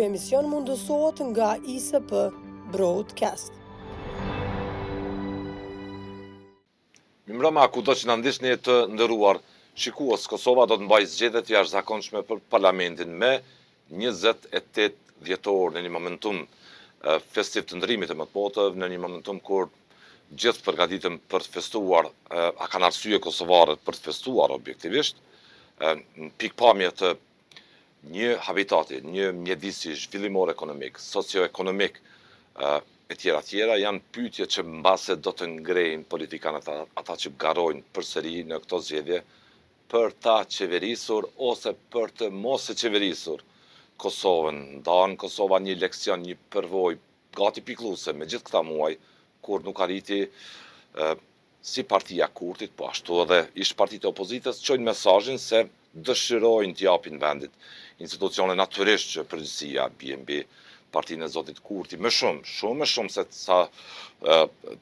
emision mundësohet nga ISP Broadcast. Mirëmbrëma kudo që na ndiqni të nderuar shikues, Kosova do të mbajë zgjedhje të jashtëzakonshme për parlamentin me 28 dhjetor në një momentum festiv të ndërrimit të motmoteve, në një momentum kur gjithë përgatiten për të festuar, a kanë arsye kosovarët për të festuar objektivisht, në pikëpamje të një habitati, një mjedisi zhvillimor ekonomik, socioekonomik, e tjera tjera, janë pyetje që mbase do të ngrejnë politikanët ata që garojnë përsëri në këto zgjedhje për ta qeverisur ose për të mos e qeverisur Kosovën. Ndan Kosova një leksion, një përvojë gati pikëlluese me gjithë këta muaj, kur nuk arriti si partia e Kurtit, po ashtu edhe ish partitë e opozitës, çojnë mesazhin se dëshirojnë t'i japin vendit institucione natyrisht që përgjegjësia bie mbi partinë e zotit Kurti më shumë, shumë më shumë se sa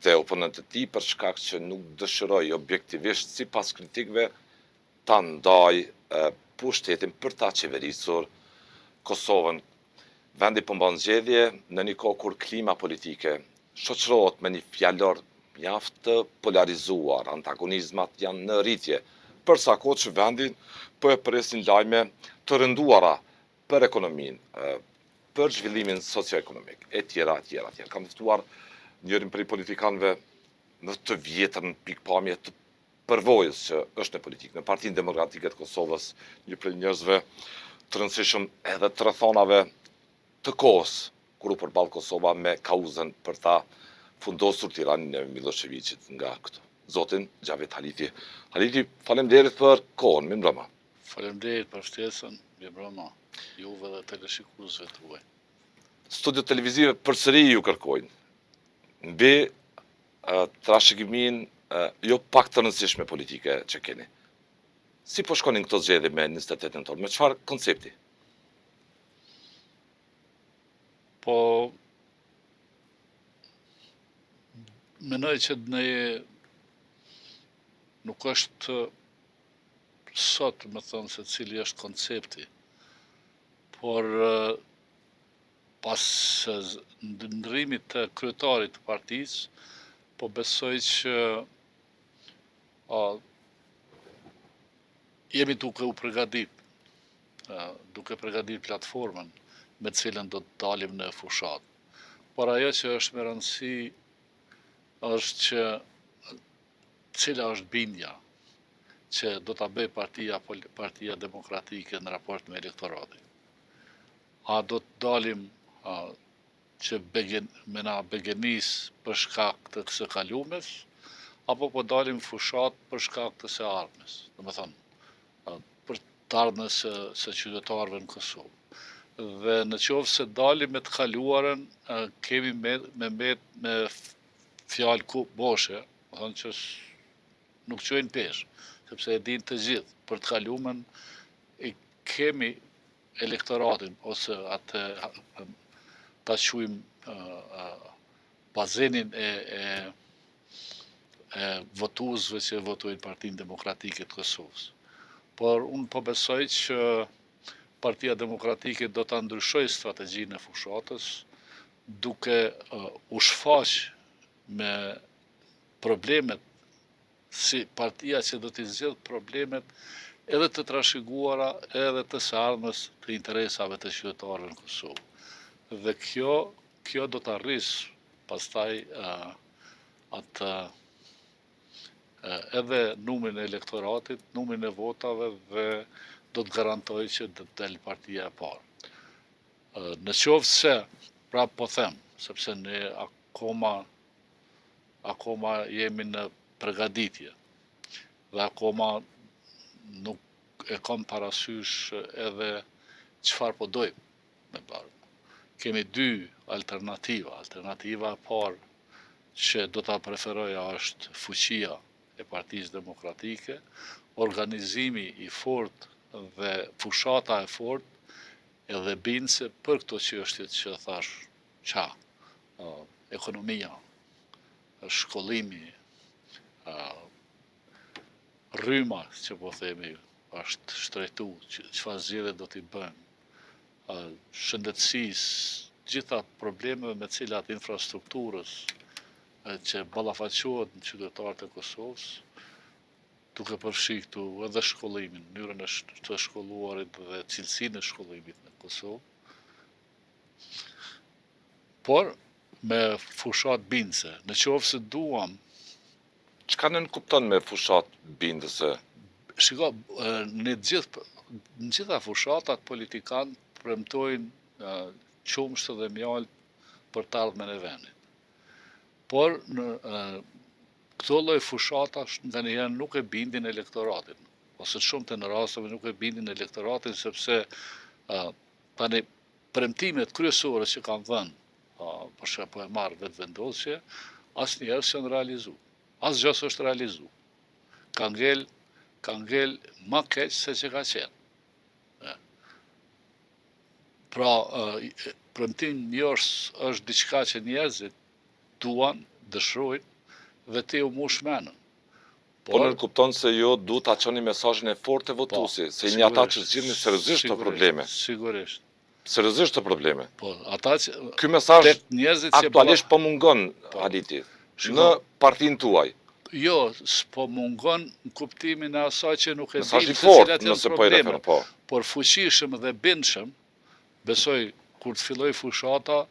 te oponentët e tij për shkak që nuk dëshiroi objektivisht sipas kritikëve ta ndajë pushtetin për ta qeverisur Kosovën. Vendi po mban zgjedhje në një kohë kur klima politike shoqërohet me një fjalor mjaft të polarizuar, antagonizmat janë në rritje, për sa kohë që vendin po e presin lajme të rënduara për ekonominë, për zhvillimin socioekonomik, e tjera, e tjera, e tjera. Kam ftuar njërin prej politikanëve më të vjetër në pikëpamje të përvojës që është në politikë, në Partinë Demokratike të Kosovës, një prej njerëzve të rëndësishëm edhe të rrethanave të kohës kur u përball Kosova me kauzën për ta fundosur tiraninë e Millosheviqit nga këtu. Zotin Xhavit Haliti. Haliti, faleminderit për kohën, mirëmbrëma. Faleminderit për ftesën, mirëmbrëma, juve dhe teleshikuesve tuaj. Studiot televizive përsëri ju kërkojnë mbi trashëgiminë jo pak të rëndësishme politike që keni. Si po shkoni në këto zgjedhje me 28 nëntor? Me çfarë koncepti? Po mendoj që ne nuk është sot me thënë se cili është koncepti, por Pas ndërrimit të kryetarit të partisë, po besoj që jemi duke u përgatit, duke përgatit platformën me të cilën do të dalim në fushatë. Por ajo që është me rëndësi është që cila është bindja që do ta bëjë partia, partia demokratike në raport me elektoratin. A do të dalim që begen, me na begenis për shkak të së kalumes, apo po dalim fushatë për shkak të së ardhmes, domethënë, për të ardhmes së, së qytetarëve në Kosovë. Dhe në qoftë se dalim me të kaluarën, kemi me, me met me fjalë ku boshe, domethënë që nuk çojnë peshë, sepse e dinë të gjithë, për të kalumen e kemi elektoratin ose atë ta quajmë bazenin e, e, e votuesve që votojnë Partinë Demokratike të Kosovës. Por unë po besoj që Partia Demokratike do ta ndryshojë strategjinë e fushatës duke u shfaq me problemet si partia që do t'i zgjidhë problemet edhe të trashëguara edhe të së ardhmes të interesave të qytetarëve në Kosovë. Dhe kjo, kjo do ta rrisë pastaj atë edhe numrin e elektoratit, numrin e votave dhe do të garantojë që do të del partia e parë. Në qoftë se, prapë po them, sepse ne akoma akoma jemi në përgatitje dhe akoma nuk e kam parasysh edhe çfarë po dojmë me bërë. Kemi dy alternativa. Alternativa e parë që do ta preferoja është fuqia e Partisë Demokratike, organizimi i fortë dhe fushata e fortë edhe bindëse për këto çështje që thashë qa, ekonomia, shkollimi, rryma që po themi është shtrejtu, çfarë zgjidhje do t'i bëjmë. Shëndetësisë, gjitha problemeve me cilat infrastrukturës që ballafaqohet në qytetarët e Kosovës, duke përfshi këtu edhe shkollimin, mënyrën e të shkolluarit dhe cilësinë e shkollimit në Kosovë. Por, me fushatë bindëse, në qoftë se duam Çka nënkupton me fushatë bindëse? Shiko, në gjithë në gjitha fushatat politikanët premtojnë qumësht dhe mjaltë për të ardhmen e vendit. Por në këto lloj fushatash nganjëherë nuk e bindin elektoratin, ose të shumtën e rasteve nuk e bindin elektoratin sepse tani premtimet kryesore që kanë dhënë, për shembull po e marr Vetëvendosje, asnjëherë s'janë realizu. Asgjë s'është realizu. Ka ngel, ka ngel ma keq se që ka qenë. Pra, premtim joshës është diçka që njerëzit duan, dëshirojnë dhe ti u mush menën. Po nënkupton se ju duhet ta çoni mesazhin e fortë te votuesi, po, se jeni ata që zgjidhni seriozisht këto probleme. Sigurisht. Seriozisht këto probleme. Po, ata që Ky mesazh njerëzit që aktualisht po mungon po, Haliti në partinë tuaj. Jo, s'po mungon në kuptimin e asaj që nuk e di se cilat janë po problemet. Po. Por fuqishëm dhe bindshëm, besoj kur të fillojë fushata,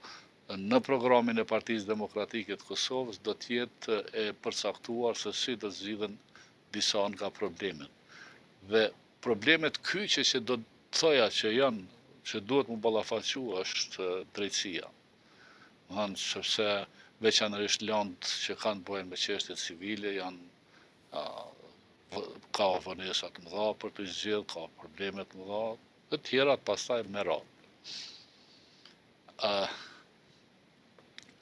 Në programin e Partisë Demokratike të Kosovës do të jetë e përcaktuar se si do të zgjidhen disa nga problemet. Dhe problemet kyçe që do të thoja që janë, që duhet m'u ballafaqu është drejtësia. Domethënë sepse veçanërisht lëndë që kanë të bëjnë me çështjet civile janë ka vonesa të mëdha për të zgjidhë, ka probleme të mëdha, të tjerat pastaj me radhë. Uh,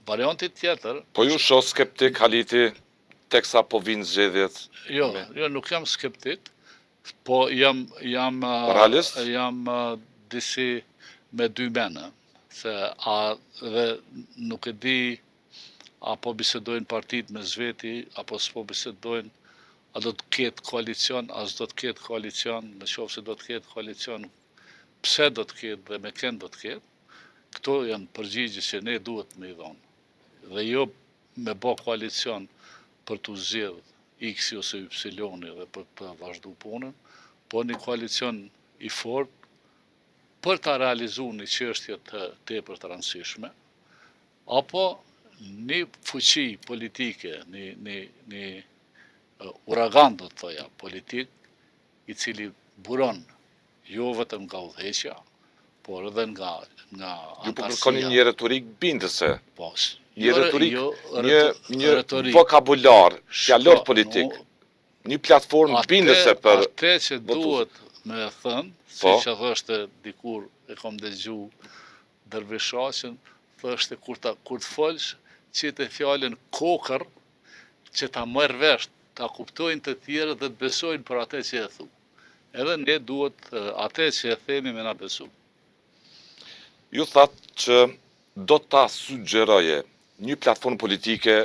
varianti tjetër... Po ju shoh skeptik, Haliti, teksa po vijnë zgjedhjet? Jo, me... jo, nuk jam skeptik, po jam, jam, Realist? jam disi me dy mene, se a dhe nuk e di a po bisedojnë partitë mes veti, apo s'po bisedojnë, a do të ketë koalicion, a s'do të ketë koalicion, në qoftë se do të ketë koalicion, pse do të ketë dhe me kënd do të ketë, këto janë përgjigje që ne duhet me i dhonë. Dhe jo me bo koalicion për t'u zgjedh X-i ose Y-i dhe për të vazhdu punën, por një koalicion i fort për ta realizu një çështje të tepër të rëndësishme, apo një fuqi politike, një, një, një uragan do të thoja politik, i cili buron jo vetëm nga udhëheqja, por edhe nga nga anëtarësia. Ju po kërkoni një retorikë bindëse. Po, një jo, retorikë, jo, një një retorik, vokabular, fjalor politik, një platformë bindëse për atë që duhet me thënë, po. siç e thoshte dikur e kam dëgju Dervish Shaqën, thoshte kur ta kur të folsh, qite fjalën kokërr që ta marr vesh, ta kuptojnë të tjerët dhe të besojnë për atë që e thu. Edhe ne duhet atë që e themi me na besu. Ju thatë që do ta sugjeroje një platformë politike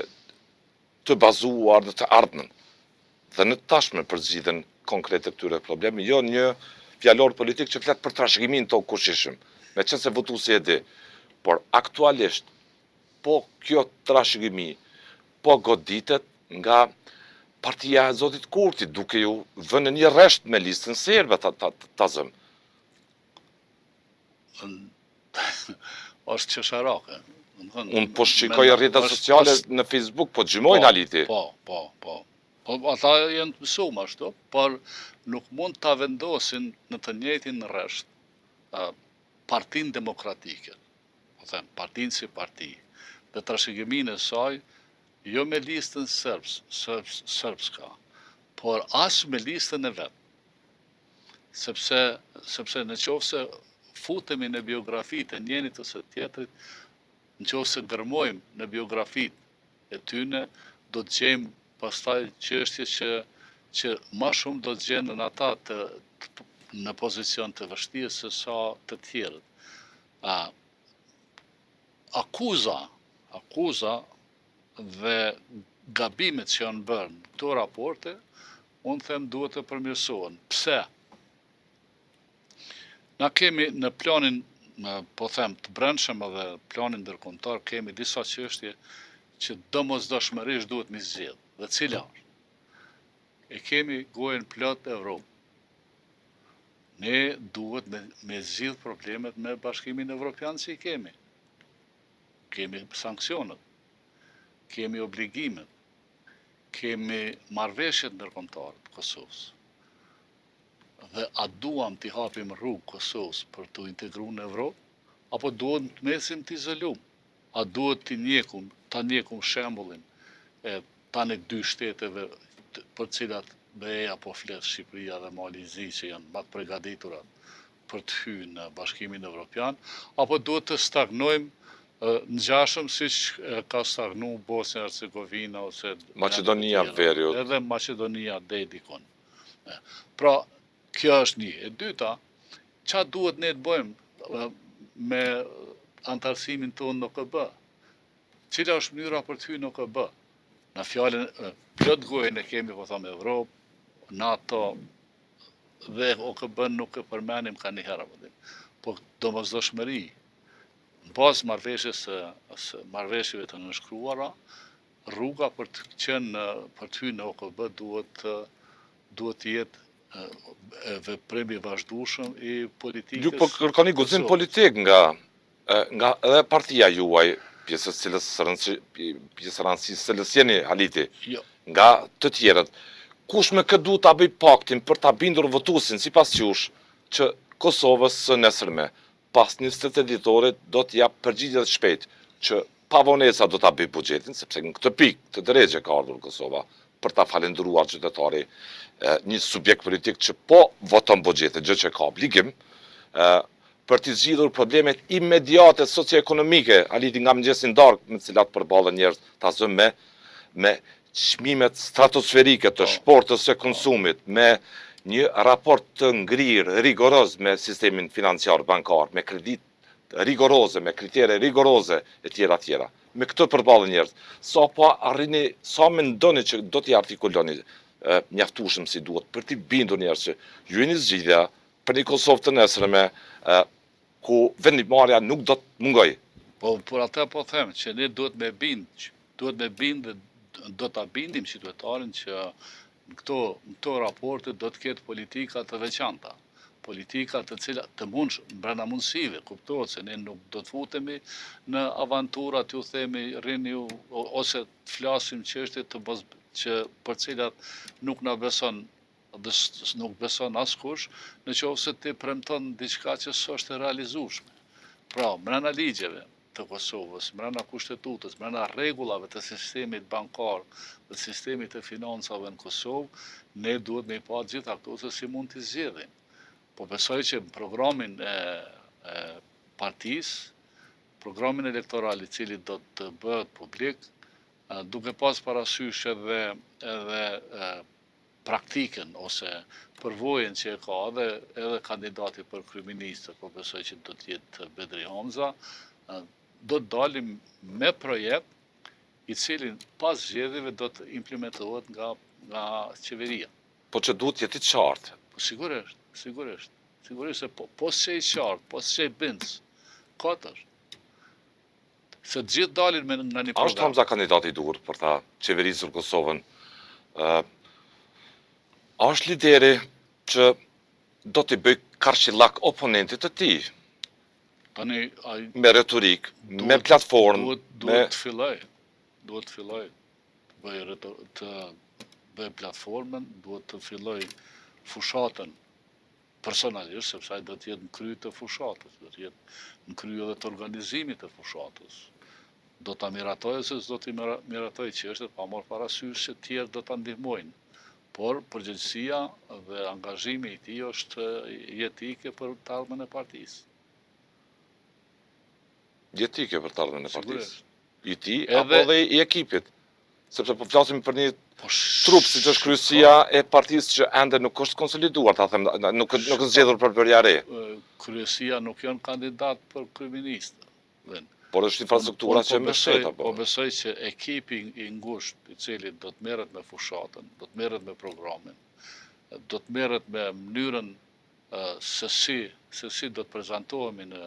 të bazuar në të ardhmen dhe në të tashmen për zgjidhjen konkrete të këtyre problemeve, jo një fjalor politik që flet për trashëgiminë tonë kush ishim, meqenëse votuesi e di. Por aktualisht Po kjo trashëgimi po goditet nga partia e zotit Kurti, duke ju vënë në një rresht me listën serbe, ta, ta, ta zëmë. është qesharake. Unë po shikoj rrjetet sociale në Facebook, po gjymojnë po, Haliti. Po, po, po. Po, ata janë të mësuar ashtu, por nuk mund ta vendosin në të njëjtin rresht Partinë Demokratike, po them, partinë si parti, dhe trashëgiminë e saj, jo me listën serbs, serbs, srpska, por as me listën e vet. Sepse, sepse në qoftë se futemi në biografitë e njenit ose tjetrit, në qoftë se gërmojmë në biografitë e tyne, do të gjejmë pastaj çështje që që ma shumë do të gjenden ata të, të në pozicion të vështirë se sa të tjerët. A, akuza, akuza dhe gabimet që janë bërë në këto raporte, unë them duhet të përmirësohen. Pse? Na kemi në planin Po them, të brendshëm edhe planin ndërkombëtar kemi disa çështje që domosdoshmërisht duhet m'i zgjidh. Dhe cila është? E kemi gojën plot Evropë. Ne duhet me, me zgjidh problemet me Bashkimin Evropian që i kemi. Kemi sanksionet, kemi obligimet, kemi marrëveshjet ndërkombëtare të Kosovës. Dhe a duam t'i hapim rrugë Kosovës për t'u integru në Evropë, apo duhet të mesim të izolum? A duhet t'i njekum, ta njekum shembullin e tani dy shteteve për cilat BE-ja po flet Shqipëria dhe Mali i Zi që janë ma të pregaditura për të hy në Bashkimin Evropian, apo duhet të stagnojmë ngjashëm siç ka stagnu Bosnja Hercegovina ose Maqedonia e Veriut. Edhe Maqedonia deri dikun. Pra, kjo është një. E dyta, ça duhet ne të bëjmë me anëtarësimin tonë në OKB? Cila është mënyra për të hyrë në OKB? Në fjalën plot gojën e kemi, po thom Evropë, NATO dhe OKB nuk e përmenim kanjëherë, apo dim. Po domosdoshmëri, në bazë marrëveshjes së marrëveshjeve të nënshkruara, rruga për të qenë për të hyrë në OKB duhet të duhet të jetë veprim i vazhdueshëm i politikës. Ju po kërkoni guxim politik nga nga edhe partia juaj, pjesë e cilës rëndësi, pjesë e rëndësisë cilës jeni Haliti. Jo. Nga të tjerët. Kush me kë duhet ta bëj paktin për ta bindur votuesin sipas jush që Kosovës së nesërme pas 28 dhjetorit do t'i jap përgjigje të shpejtë që pa vonesa do ta bëj buxhetin, sepse në këtë pikë, këtë derexhe ka ardhur Kosova për ta falendëruar qytetari një subjekt politik që po voton buxhetin, gjë që ka obligim, për t'i zgjidhur problemet imediate socioekonomike, Haliti nga mëngjesi në darkë me të cilat përballen njerëz, ta zëmë me me çmimet stratosferike të po. shportës së konsumit, me një raport të ngrirë rigoroz me sistemin financiar bankar, me kredi rigoroze, me kritere rigoroze e tjera tjera. Me këtë përballen njerëz. Sa po arrini, sa mendoni që do t'i artikuloni mjaftueshëm si duhet për t'i bindur njerëz që ju jeni zgjidhja për një Kosovë të nesërme ku vendimmarrja nuk do të mungojë. Po për atë po them që ne duhet me bind, duhet me bind dhe do ta bindim qytetarin që në këto në këto raporte do të ketë politika të veçanta, politika të cilat të mundsh brenda mundësive, kuptohet se ne nuk do të futemi në avantura t'ju themi rrini ju ose të flasim çështje të mos që për cilat nuk na beson dhe nuk beson askush, në qoftë se ti premton diçka që s'është e realizueshme. Pra, mrena ligjeve të Kosovës, mrena kushtetutës, mrena rregullave të sistemit bankar dhe sistemit të financave në Kosovë, ne duhet me i pa gjitha këto se si mund t'i zgjedhim. Po besoj që në programin e, e partisë, programin elektoral i cili do të bëhet publik, duke pas parasysh edhe edhe praktikën ose përvojën që e ka edhe edhe kandidati për kryeministër, po besoj që do të jetë Bedri Hamza, do të dalim me projekt i cili pas zgjedhjeve do të implementohet nga nga qeveria. Po që duhet të jetë i qartë. Po sigurisht, sigurisht. Sigurisht se po po s'je i qartë, po s'je bindës. Kot është. Se të gjithë dalin me nga një program. A është Hamza kandidati i duhur për ta qeverisur Kosovën? A është lideri që do t'i bëjë karshillak oponentit të tij? Tani ai me retorikë, me platformë, duhet duhet të fillojë, duhet të fillojë të bëjë të bëjë platformën, duhet të fillojë fushatën personalisht, sepse ai do të jetë në krye të fushatës, do të jetë në krye edhe të organizimit të fushatës. Do ta miratojë ose s'do t'i miratojë çështjet, pa marrë parasysh që të tjerë do ta ndihmojnë. Por përgjegjësia dhe angazhimi i tij është jetike për të ardhmen e partisë. Jetike për të ardhmen e partisë. I tij apo edhe i ekipit. Sepse po flasim për një po trup siç është kryesia e partisë që ende nuk është konsoliduar, ta them, nuk nuk është zgjedhur përbërja e re. Kryesia nuk janë kandidat për kryeministër. Por është infrastruktura që mbështet apo? Po besoj që ekipi i ngushtë i cili do të merret me fushatën, do të merret me programin, do të merret me mënyrën se si se si do të prezantohemi në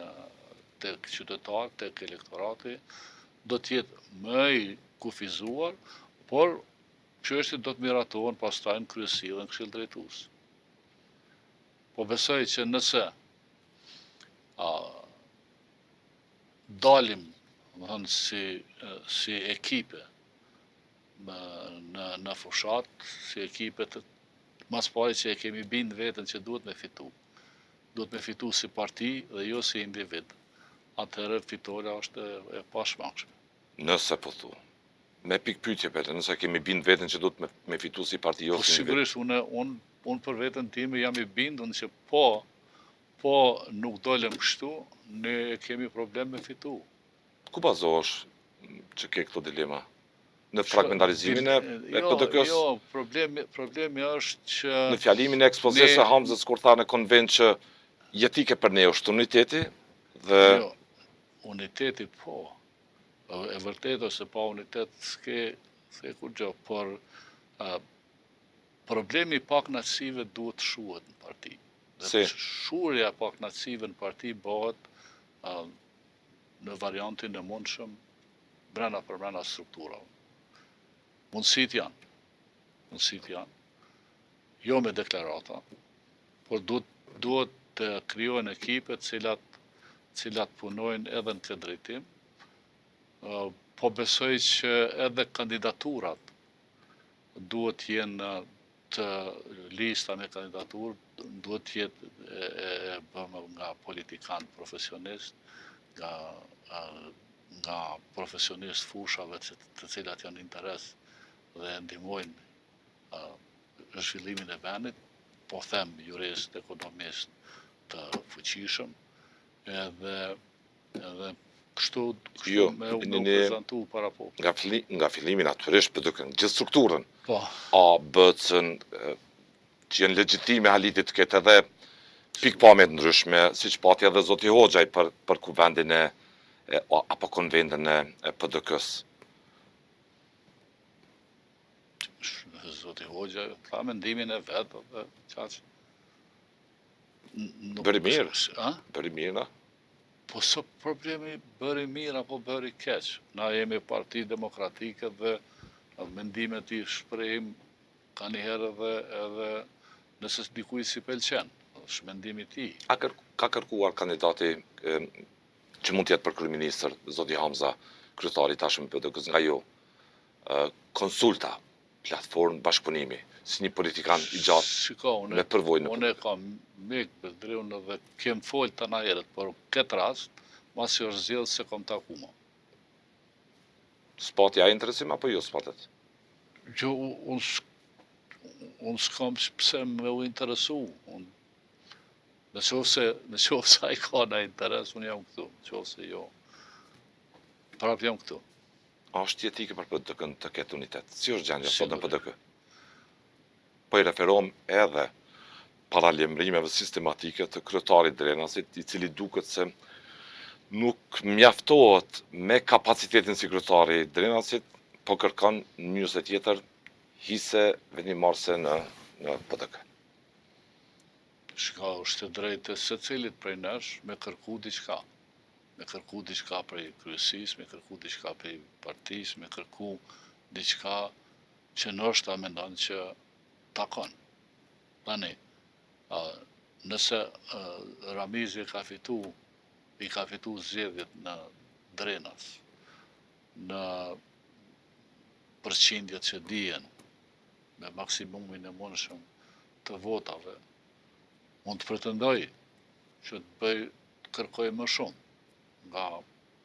tek qytetarët, tek elektorati, do të jetë më i kufizuar, por çështjet do të miratohen pastaj në kryesi dhe në këshill drejtues. Po besoj që nëse a, dalim, domethënë, si, si ekipe në, në, në fushatë, si ekipe të mas pari që e kemi bind veten që duhet me fitu. Duhet me fitu si parti dhe jo si individ. Atëherë fitorja është e, e pashmangshme. Nëse po thu. Me pikëpyetje Pete, nëse kemi bind veten që duhet me, me fitu si parti jo po si individ. Sigurisht, unë, unë, unë për veten time jam i bindun që po, po nuk dolëm kështu, ne kemi problem me fitu. Ku bazohesh që ke këto dilema? Në fragmentarizimin e, e jo, PDK-s? Jo, problemi, problemi është që... Në fjalimin e ekspozesë së Hamzës kur tha në konvent që jetike për ne është uniteti dhe Jo, uniteti po. E vërtetë është se pa unitet s'ke s'ke kurgjë, por a, problemi i pakënaqësive duhet të shuhet në parti. Dhe Si? shuarja e pakënaqësive në parti bëhet a, në variantin e mundshëm brenda për brenda strukturave. Mundësit janë. Mundësit janë. Jo me deklarata, por duhet duhet të krijohen ekipe të cilat cilat punojnë edhe në këtë drejtim. Po besoj që edhe kandidaturat duhet të jenë të lista me kandidaturë duhet të jetë e, e, e bërë nga politikanë profesionist, nga nga profesionistë fushave të, të cilat janë interes dhe ndihmojnë zhvillimin e vendit, po them jurist, ekonomist të fuqishëm, edhe edhe kështu, kështu Jo, me, me u një- prezantu para popullit. nga, filli, nga fillimi natyrisht PDK-në, gjithë strukturën, Po, A, B, C, n, e, që janë legjitime Haliti të ketë edhe pikëpamje të ndryshme, siç pati edhe zoti Hoxhaj për për kuvendin e, e apo konventën e, e PDK-s. Zoti Hoxhaj tha mendimin e vet dhe qaq. Nuk, bëri mirë. A? Bëri mirë, na? Po s'o problemi bëri mirë apo bëri keq. Na jemi parti demokratike dhe mendimet i shprehim kanjëherë edhe edhe nëse dikujt s'i pëlqen, është mendimi i tij. A kër, ka kërkuar kandidati e, që mund të jetë për kryeministër, zoti Hamza, kryetari i tashëm i PDK-s nga ju, e, konsulta, platformë bashkëpunimi, si një politikan i gjatë Shiko, unë, me përvojë në unë e kam mik Bedriun edhe kem fol të herët, por këtë rast, masi është zgjedhë s'e kom taku ma. S'pati ai interesim apo jo s'patet? Jo, unë unë s'kam pse me u interesu. Unë, në qoftë se, në qoftë se ai ka në interes, unë jam këtu. Në qoftë se jo, prapë jam këtu. A është jetike për PDK-në të ketë unitet? Si është gjendja sot në PDK? Po i referohem edhe paralajmërimeve sistematike të kryetarit Drenasit, i cili duket se nuk mjaftohet me kapacitetin si kryetari i Drenasit, po kërkon në një mënyrë tjetër hise vendimmarrëse në në PDK. Shka është e drejtë e secilit prej nesh me kërku diçka. Me kërku diçka prej kryesisë, me kërku diçka prej partisë, me kërku diçka që ndoshta mendon që takon. Tani, a, nëse a, Ramizi ka fitu, i ka fitu zgjedhjet në Drenas, në përqindjet që dihen, me maksimumin e mundshëm të votave, mund të pretendoj që të bëj të kërkoj më shumë nga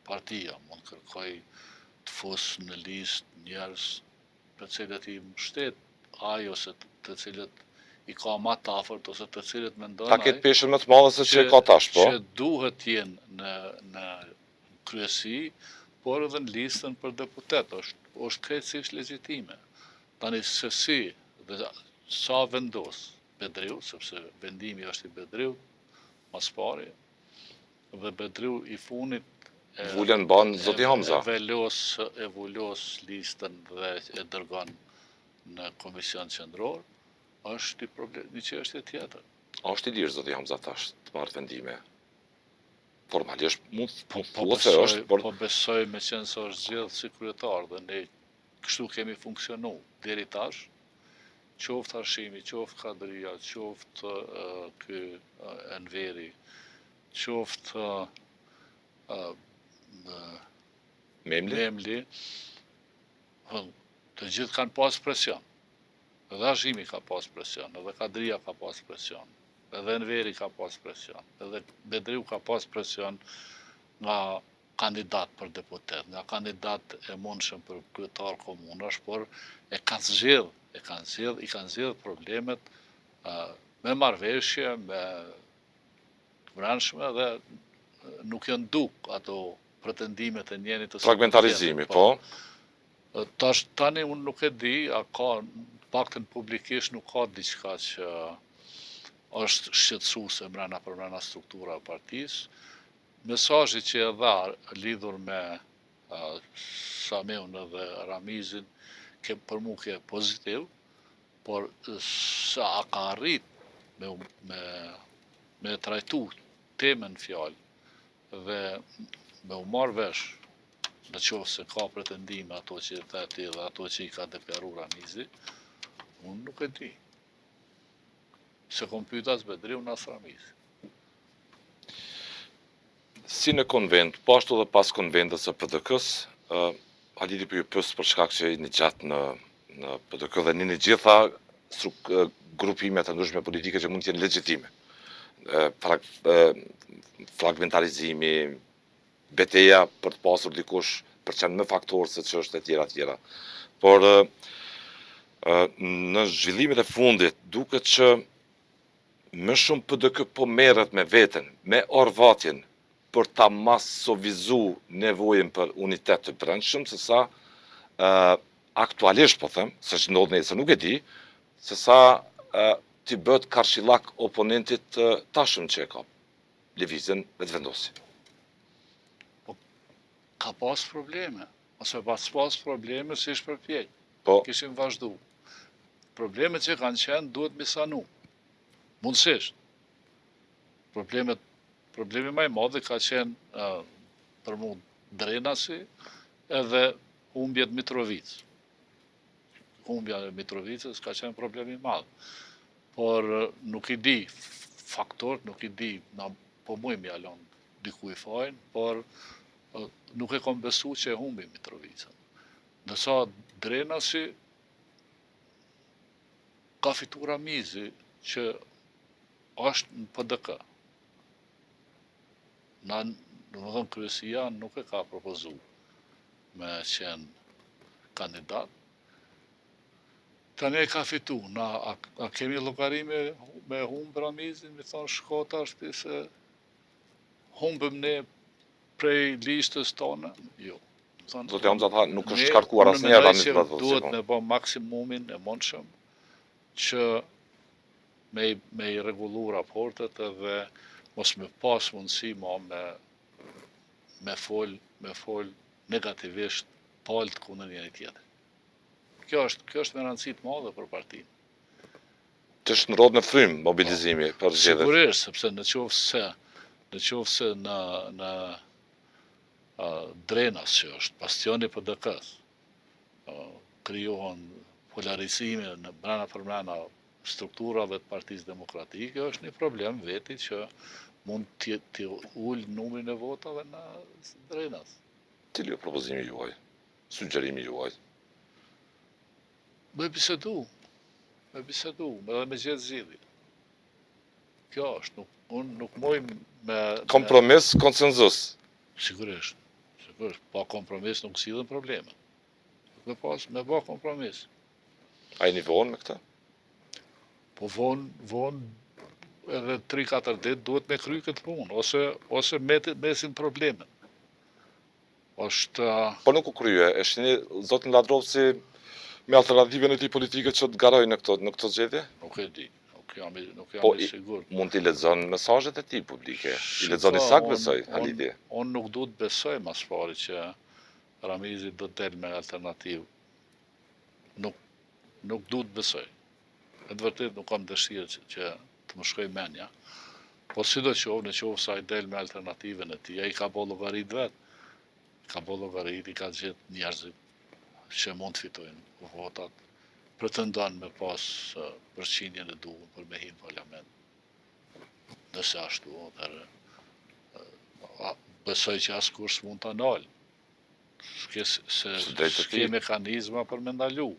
partia, mund të kërkoj të fus në listë njerëz të cilët i mbështet ai ose të cilët i ka ma të afërt ose të cilët mendon Ta ketë peshën më të madhe se që e ka tash, po. Që duhet të jenë në në kryesi, por edhe në listën për deputet, është është krejtësisht legjitime. Tani se si dhe sa vendos Bedriu, sepse vendimi është i Bedriut, mas pari, dhe Bedriu i funit e, Vulën ban zoti Hamza. E velos, e vulos listën dhe e dërgon në komision qendror, është një problem, një çështje tjetër. A është i lirë zoti Hamza tash të marrë vendime? Formalisht mund të po, po thuhet se është, por po besoj meqenëse është zgjedh si kryetar dhe ne kështu kemi funksionu deri tash, qoftë Hashimi, qoftë Kadria, qoftë ky Enveri, qoftë Memli, Memli, të gjithë kanë pas presion. Edhe Hashimi ka pas presion, edhe Kadria ka pas presion, edhe Enveri ka pas presion, edhe Bedriu ka pas presion nga kandidat për deputet, nga kandidat e mundshëm për kryetar komunash, por e kanë zgjedh, e kanë zgjedh, i kanë zgjedh problemet me marrëveshje, me të brendshme dhe nuk janë duk ato pretendimet e njenit të Fragmentarizimi, po. po. Tash, tani unë nuk e di, a ka, paktën publikisht nuk ka diçka që është shqetësuese mrena përmrena struktura e partisë. Mesazhi që e dha lidhur me Samiun edhe Ramizin, ke për mu ke pozitiv, por sa a ka arrit me, me, me trajtu temën fjalë dhe me u marrë vesh në qoftë se ka pretendime ato që i the ti dhe ato që i ka deklaru Ramizi, unë nuk e di. S'e kom pyt as Bedriun as Ramizin. Si në konvent, po ashtu dhe pas konventës së PDK-së, Haliti po ju pys për shkak që jeni gjatë në në PDK dhe njihni gjitha grupimet e ndryshme politike që mund të jenë legjitime. Frag, fragmentarizimi, beteja për të pasur dikush për të qenë më faktor se që është e tjera tjera. Por në zhvillimet e fundit duket që më shumë PDK po merret me veten, me orvatjen për ta masovizu nevojën për unitet të brendshëm, se sa aktualisht po them, se që ndodh nesër nuk e di, se sa t'i bëhet karshillak oponentit të tashëm që e ka, Lëvizjen Vetëvendosje. Po, ka pas probleme, ose pas pas probleme s'ish përpjek, po. kishim vazhdu. Problemet që kanë qenë duhet m'i sanu, mundësisht. Problemet, problemi ma i madh ka qenë për mu Drenasi edhe humbjet Mitrovicë. Humbja e Mitrovicës ka qenë problem i madh. Por nuk i di faktorët, nuk i di, na po mujmë ja lon dikuj fajin, por nuk e kom besu që e humbi Mitrovicën. Ndërsa Drenasi ka fitu Ramizi që është në PDK. Na, domethënë, kryesia nuk e ka propozu me qenë kandidat. Tani e ka fitu, na, a, a kemi llogari me, me humbë Ramizin, me thonë shko tash ti se humbëm ne prej listës tonë, jo. Zoti Hamza tha, nuk është shkarkuar asnjëherë Ramiz Lladrovci. Duhet po. me bo maksimumin e mundshëm që me, me i rregullu raportet edhe mos me pas mundësi ma me, me fol, me fol negativisht palët kundër njëri tjetrit. Kjo është, kjo është me rëndësi të madhe për partinë. Të shndërrohet në frymë mobilizimi po, për zgjedhjet. Sigurisht, sepse në qoftë se në qoftë se në në Drenas që është bastioni i PDK-së, krijohen polarizime në brenda përmrena strukturave të Partisë Demokratike, është një problem veti që mund të të ulë numrin e votave në Drenas. Cili është propozimi juaj? Sugjerimi juaj? Me bisedu, me bisedu, edhe me gjetë zgjidhje. Kjo është, nuk, unë nuk muj me... Kompromis, konsensus. Sigurisht, sigurisht, pa kompromis nuk zgjidhen probleme. Me pas, me ba kompromis. A jeni vonë me këtë? Po vonë, vonë, edhe 3-4 ditë duhet me kry këtë punë, ose, ose mesin problemet. Është... Po nuk u krye, e shihni zotin Lladrovci me alternativën e tij politike që të garojë në këto në këto zgjedhje? Nuk e di, nuk jam i nuk jam po, i sigurt. Mund t'i lexon mesazhet e tij publike. I lexon i saktë besoj, Haliti. Unë nuk du të besoj ma s'pari që Ramizi do të del me alternativë. Nuk nuk du të besoj. Në të vërtetë nuk kam dëshirë që, që të më shkojë menja. Po sido qoftë, në qoftë se ai del me alternativën e tij, ai ka bo llogaritë vet. Ka bo llogaritë, i ka gjetë njerëzit që mund të fitojnë votat, pretendon me pas përqindjen e duhur për me hi në parlament. Nëse ashtu, atëherë besoj që askush s'mund ta nalë. S'ke, se, s'ke mekanizma për me ndalu.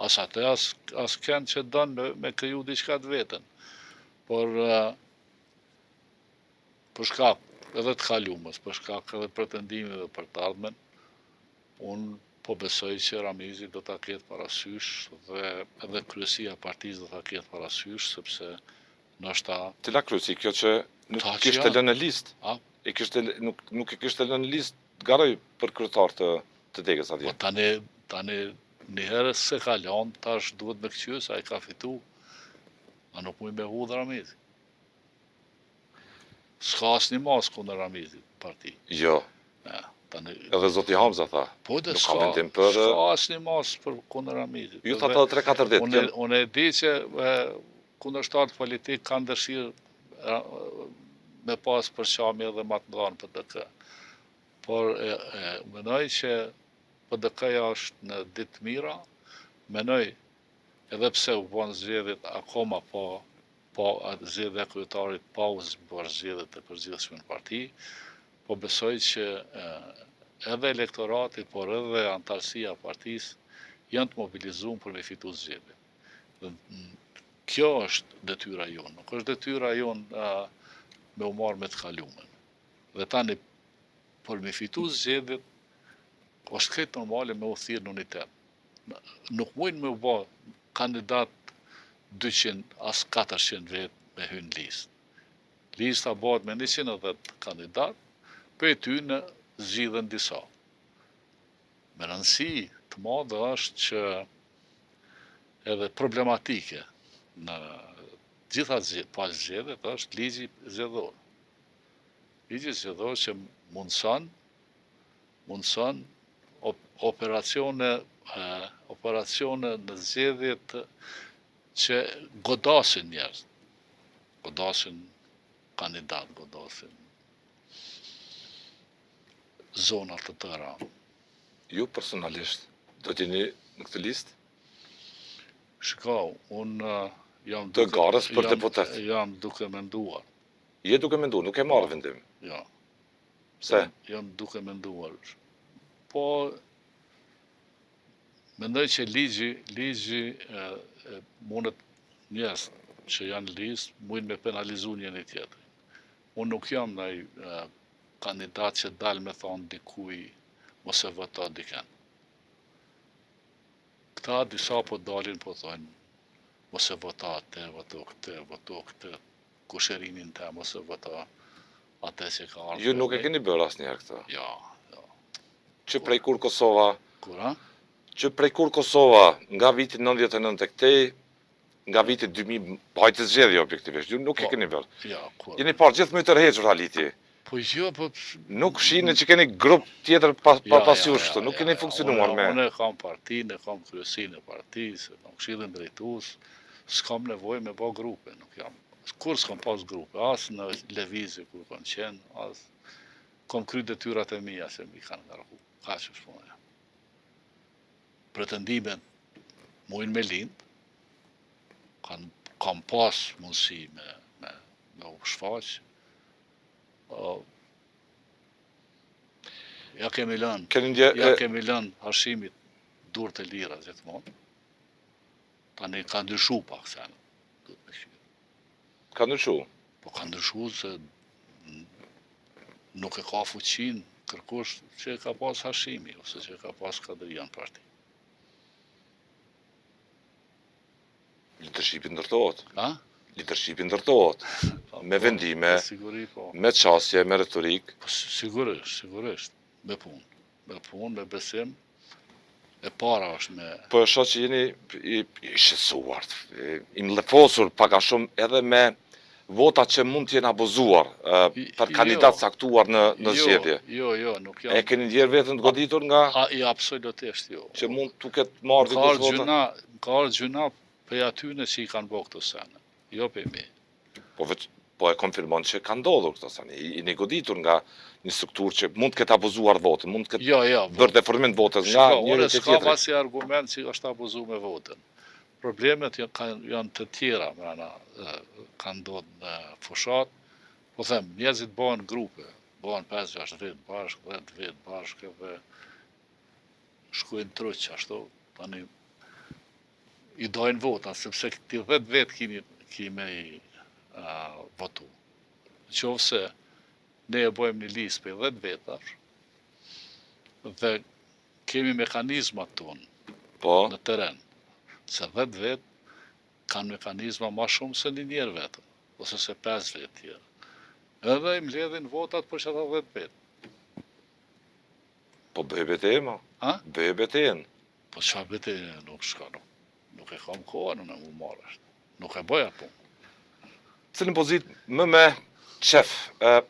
As atë, as, as kënd që don me, me kriju diçka të vetën. Por, për shkak edhe të kalumes, për shkak edhe pretendimeve për të ardhmen, unë po besoj që Ramizi do ta ketë parasysh dhe edhe kryesia e partisë do ta ketë parasysh, sepse ndoshta... Cila kryesi, kjo që nuk kishte lënë në listë? A? E kishte, nuk, nuk e kishte lënë në listë të garojë për kryetar të, të degës atje. Po tani, tani një herë s'e ka lënë, tash duhet me këqyrë se ai ka fitu, a nuk muj me hudhë Ramizi. S'ka asnjë masë kundër Ramizit në parti. Jo. Ja, tani... Edhe zoti Hamza tha. Po dhe s'ka, vendim për... s'ka asnjë masë për kundër Ramizit. Ju thatë edhe 3-4 ditë. Unë, unë e di që kundërshtarët politikë kanë dëshirë me pas përçamje edhe ma të mëdha në PDK. Por e, e, menoj që PDK-ja është në ditë të mira, menoj edhe pse u bënë zgjedhjet akoma po pa zgjedhja e kryetarit, pa u bërë zgjedhjet e përgjithshme në parti, po besoj që edhe elektorati, por edhe anëtarësia e partisë janë të mobilizuar për me fitu zgjedhjet. Dhe kjo është detyra jonë, nuk është detyra jonë me u marrë me të kalumen. Dhe tani, për me fitu zgjedhjet, është krejt normale me u thirrë në unitet. Nuk mujnë me u bo kandidat 200 as 400 vetë me hy në listë. Lista bëhet me 110 kandidat, prej tyne zgjidhen disa. Me rëndësi të madhe është që edhe problematike në gjitha palë zgjedhjet është ligji zgjedhor. Ligji zgjedhor që mundëson mundëson operacione operacione në zgjedhjet që godasin njerëz, godasin kandidat, godasin zona të tëra. Ju personalisht do të jeni në këtë listë? Shiko, unë jam të garës për deputet. Jam duke menduar. Je duke menduar, nuk e marrë vendim. Jo. Pse? Jam duke menduar. Po, mendoj që ligji, ligji e, e, mundet njerëz që janë listë, mujnë me penalizu njëni tjetrin. Unë nuk jam naj e, kandidat që dal me thonë dikuj mos e voto diken. Këta disa po dalin po thonë mos e voto atë, voto këtë, voto këtë, kushërinin tem mos e voto atë që ka ardhur. Ju nuk e keni bërë asnjëherë këtë? Jo, jo. Që prej kur Kosova? Kur, a? Që prej kur Kosova, nga viti 99 e këtej, nga viti 2000, mbajti zgjedhje objektivisht, ju nuk e po, keni bërë. Jo, kur? Jeni parë gjithmonë i tërhequr Haliti. Po jo, po... Nuk shihni që keni grup tjetër pa, pa, pas jush këtu, nuk keni funksionuar me... Unë e kam partinë, e kam kryesinë e partisë, e kam këshillin drejtues, s'kam nevojë me bo grupe, nuk jam. Kurrë s'kam pas grupe, as në lëvizje kur kam qenë, as kam kry detyrat e mia se m'i kanë ngarku. Kaq është puna. Pretendimet mujnë me lind, kanë kam pas mundësi me, me, me u shfaq, o, ja kemi lënë, Keni ndje, ja kemi lënë Hashimit duart e lira gjithmonë. Tani ka ndryshu pak senet. Duhet me kqyrë. Ka ndryshu? Po ka ndryshu se nuk e ka fuqinë kërkush që e ka pas Hashimi ose që e ka pas Kadria në parti. Leadershipi ndërtohet. A? Leadershipi ndërtohet. Po, me po, vendime, siguri, po. me qasje, me retorikë. Po, sigurisht, sigurisht. Me punë. Me punë, me besim. E para është me... Po e shoh që jeni i, i shqetësuar, i mllefosur pak a shumë edhe me vota që mund të jenë abuzuar për jo, kandidat caktuar në në jo, zgjedhje. Jo, jo, nuk jam. E keni ndjerë veten të goditur nga A, jo, absolutisht jo. Që mund t'u ketë marrë dikush vota? Më ka ardhur gjynah prej atyne që i kanë bërë këto sene, jo prej me. Po veç. Po e konfirmon që ka ndodhur këto sene. Jeni goditur nga një strukturë që mund të ketë abuzuar votën, mund të ketë jo, jo, bërë deformim të votës nga njëri te tjetri. S'ka asnjë argument që është abuzu me votën. Problemet janë të tjera, mrena, kanë ndodhë në fushatë. Po them, njerëzit bëhen grupe, bëhen 5-6 vetë bashkë, 10 vetë bashkë dhe shkojnë truq ashtu, tani i dojnë vota, sepse ti 10 vetë kimi, ki me i uh, votu. Në qoftë se ne e bojmë një listë prej 10 vetash, dhe kemi mekanizmat tonë po. në teren, se 10 vetë kanë mekanizma ma shumë se një njeri vetëm, ose se 5 vetë tjerë. Edhe i mbledhin votat për qata 10 vetë. Po bëj betejë, mo. A? Bëj betejën. Po qa betejë, nuk shka, nuk, nuk e kam kohën unë mu marrë është. Nuk e bëj atë punë. Cilën pozitë më me qef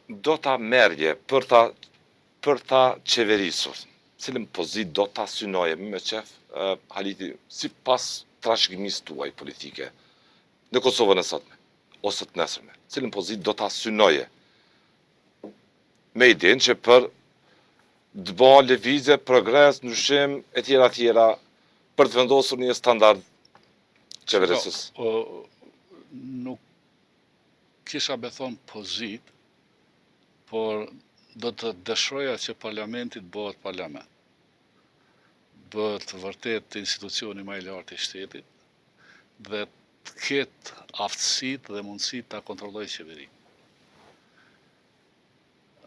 do ta merrje për ta për ta qeverisur? Cilën pozitë do ta synoje më me qef Haliti sipas trashëgimisë tuaj politike në Kosovën e sotme ose të nesërme? Cilën pozitë do ta synoje me idenë që për të ba lëvizje, progres, ndryshim e tjera tjera për të vendosur një standard qeverisës. Po, nuk kisha me thonë pozitë, por do të dëshroja që parlamenti të bëhet parlament. Bëhet vërtet institucioni ma i lartë i shtetit dhe të ketë aftësitë dhe mundësitë ta kontrollojë qeverinë.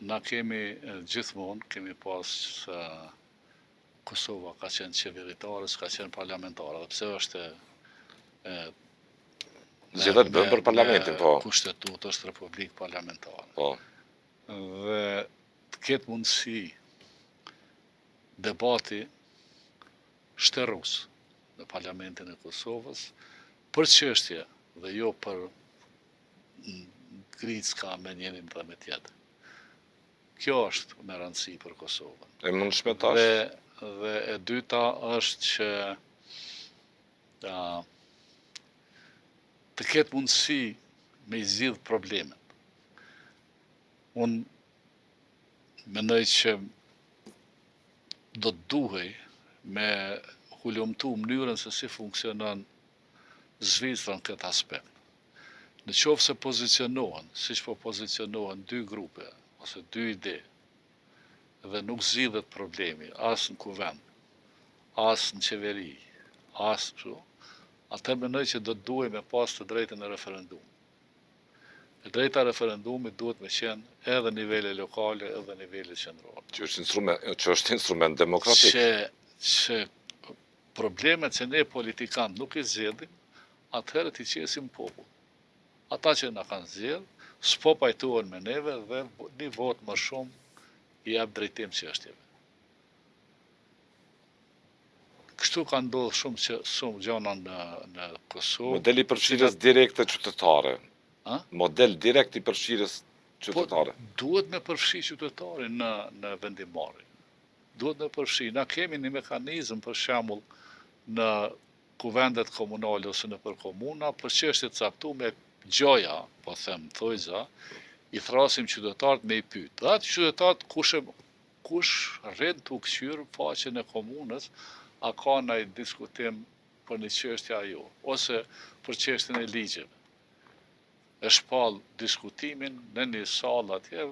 Na kemi gjithmonë, kemi pas Kosova ka qenë qeveritare, s'ka qenë parlamentare, dhe pse është e Zgjedhjet bëhen për parlamentin, po. Kushtetutë është republikë parlamentare. Po. Dhe të ketë mundësi debati shterues në parlamentin e Kosovës për çështje dhe jo për gricka me njërin dhe me tjetrin. Kjo është me rëndësi për Kosovën. E mundshme tash? Dhe, dhe e dyta është që a, të ketë mundësi me i zgjidh problemet. Unë mendoj që do të duhej me hulumtu mënyrën se si funksionon Zvicra në këtë aspekt. Në qoftë se pozicionohen, siç po pozicionohen dy grupe ose dy ide dhe nuk zgjidhet problemi as në kuvend, as në qeveri, as kështu, atëherë mendoj që do të duhej me pas të drejtën e referendumit. E drejta e referendumit duhet me qenë edhe nivele lokale edhe nivele qendrore. Që është instrument, që është instrument demokratik. Që, që problemet që ne politikanët nuk i zgjedhim, atëherë t'i qesim popull. Ata që na kanë zgjedh, s'po pajtohen me neve dhe një votë më shumë i jep drejtim çështjeve. Kështu ka ndodhur shumë që shumë gjana në në Kosovë. Modeli i përfshirjes direkte qytetare. A? Model direkt i përfshirjes qytetare. Po, duhet me përfshi qytetarin në në vendimmarrje. Duhet me përfshi. Na kemi një mekanizëm për shembull në kuvendet komunale ose nëpër komuna për çështje të caktume gjoja, po them thojza, i thrasim qytetarët me i pyet. Dhe atë qytetarët kush e kush rrin tu kqyr faqen e komunës, a ka naj diskutim për një çështje a jo, ose për çështjen e ligjeve. E shpall diskutimin në një sallë atje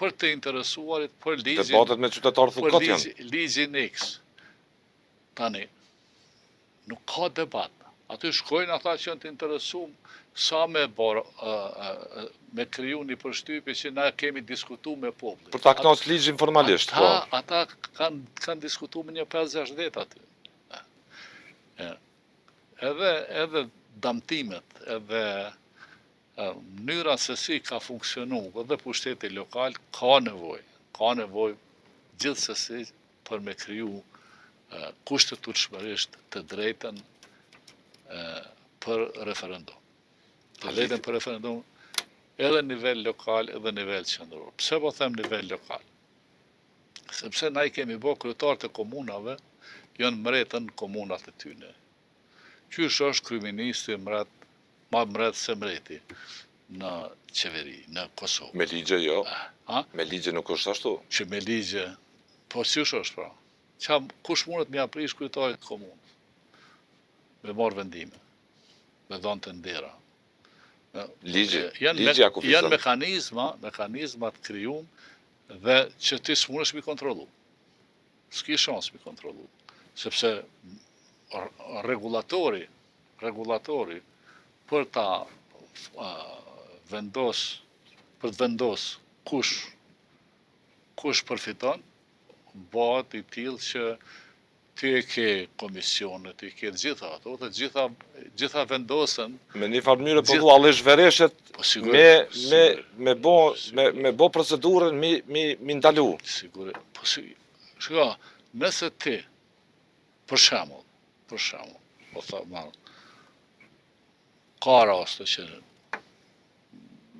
për të interesuarit për ligjin. Debatet me qytetarët për kot janë. Ligjin X. Tani nuk ka debat. Aty shkojnë ata që janë të interesum sa me bor, me kriju një përshtypje që na kemi diskutu me popullin. Për ta kënaqur ligjin formalisht, ata, po. Ata kanë kanë diskutu me një 5-6 vetë aty. E, edhe edhe damtimet, edhe mënyra se si ka funksionu edhe pushteti lokal ka nevojë, ka nevojë gjithsesi për me kriju kushtetutshmërisht të drejtën për referendum. Të drejtën për referendum edhe në nivel lokal edhe në nivel qendror. Pse po them nivel lokal? Sepse na i kemi bo kryetarët e komunave janë mretër në komunat e tyne. Qysh është kryeministri mret, ma mret se mreti. në qeveri, në Kosovë. Me ligje jo. A? Me ligje nuk është ashtu. Që me ligje, po qysh është pra? Qa, kush mundet me ia prish kryetarit të komunës? Me marrë vendime, me dhanë tendera. Ligji, ligji ja kufizon. Janë mekanizma, mekanizma të krijum dhe që ti s'mundesh m'i kontrollu. S'ki shans m'i kontrollu. Sepse rregullatori, rregullatori për ta vendos, për të vendos kush kush përfiton, bëhet i tillë që ti e ke komisionet, i ke të gjitha ato, dhe gjitha, gjitha vendosen. Me një farë mënyre po thua allishverishet po, sigur, me, me, sigur, me bo, me, me bo procedurën mi, mi, mi ndalu. Sigur, po si, shiko, nëse ti, për shembull, për shembull, po tha marr, ka raste që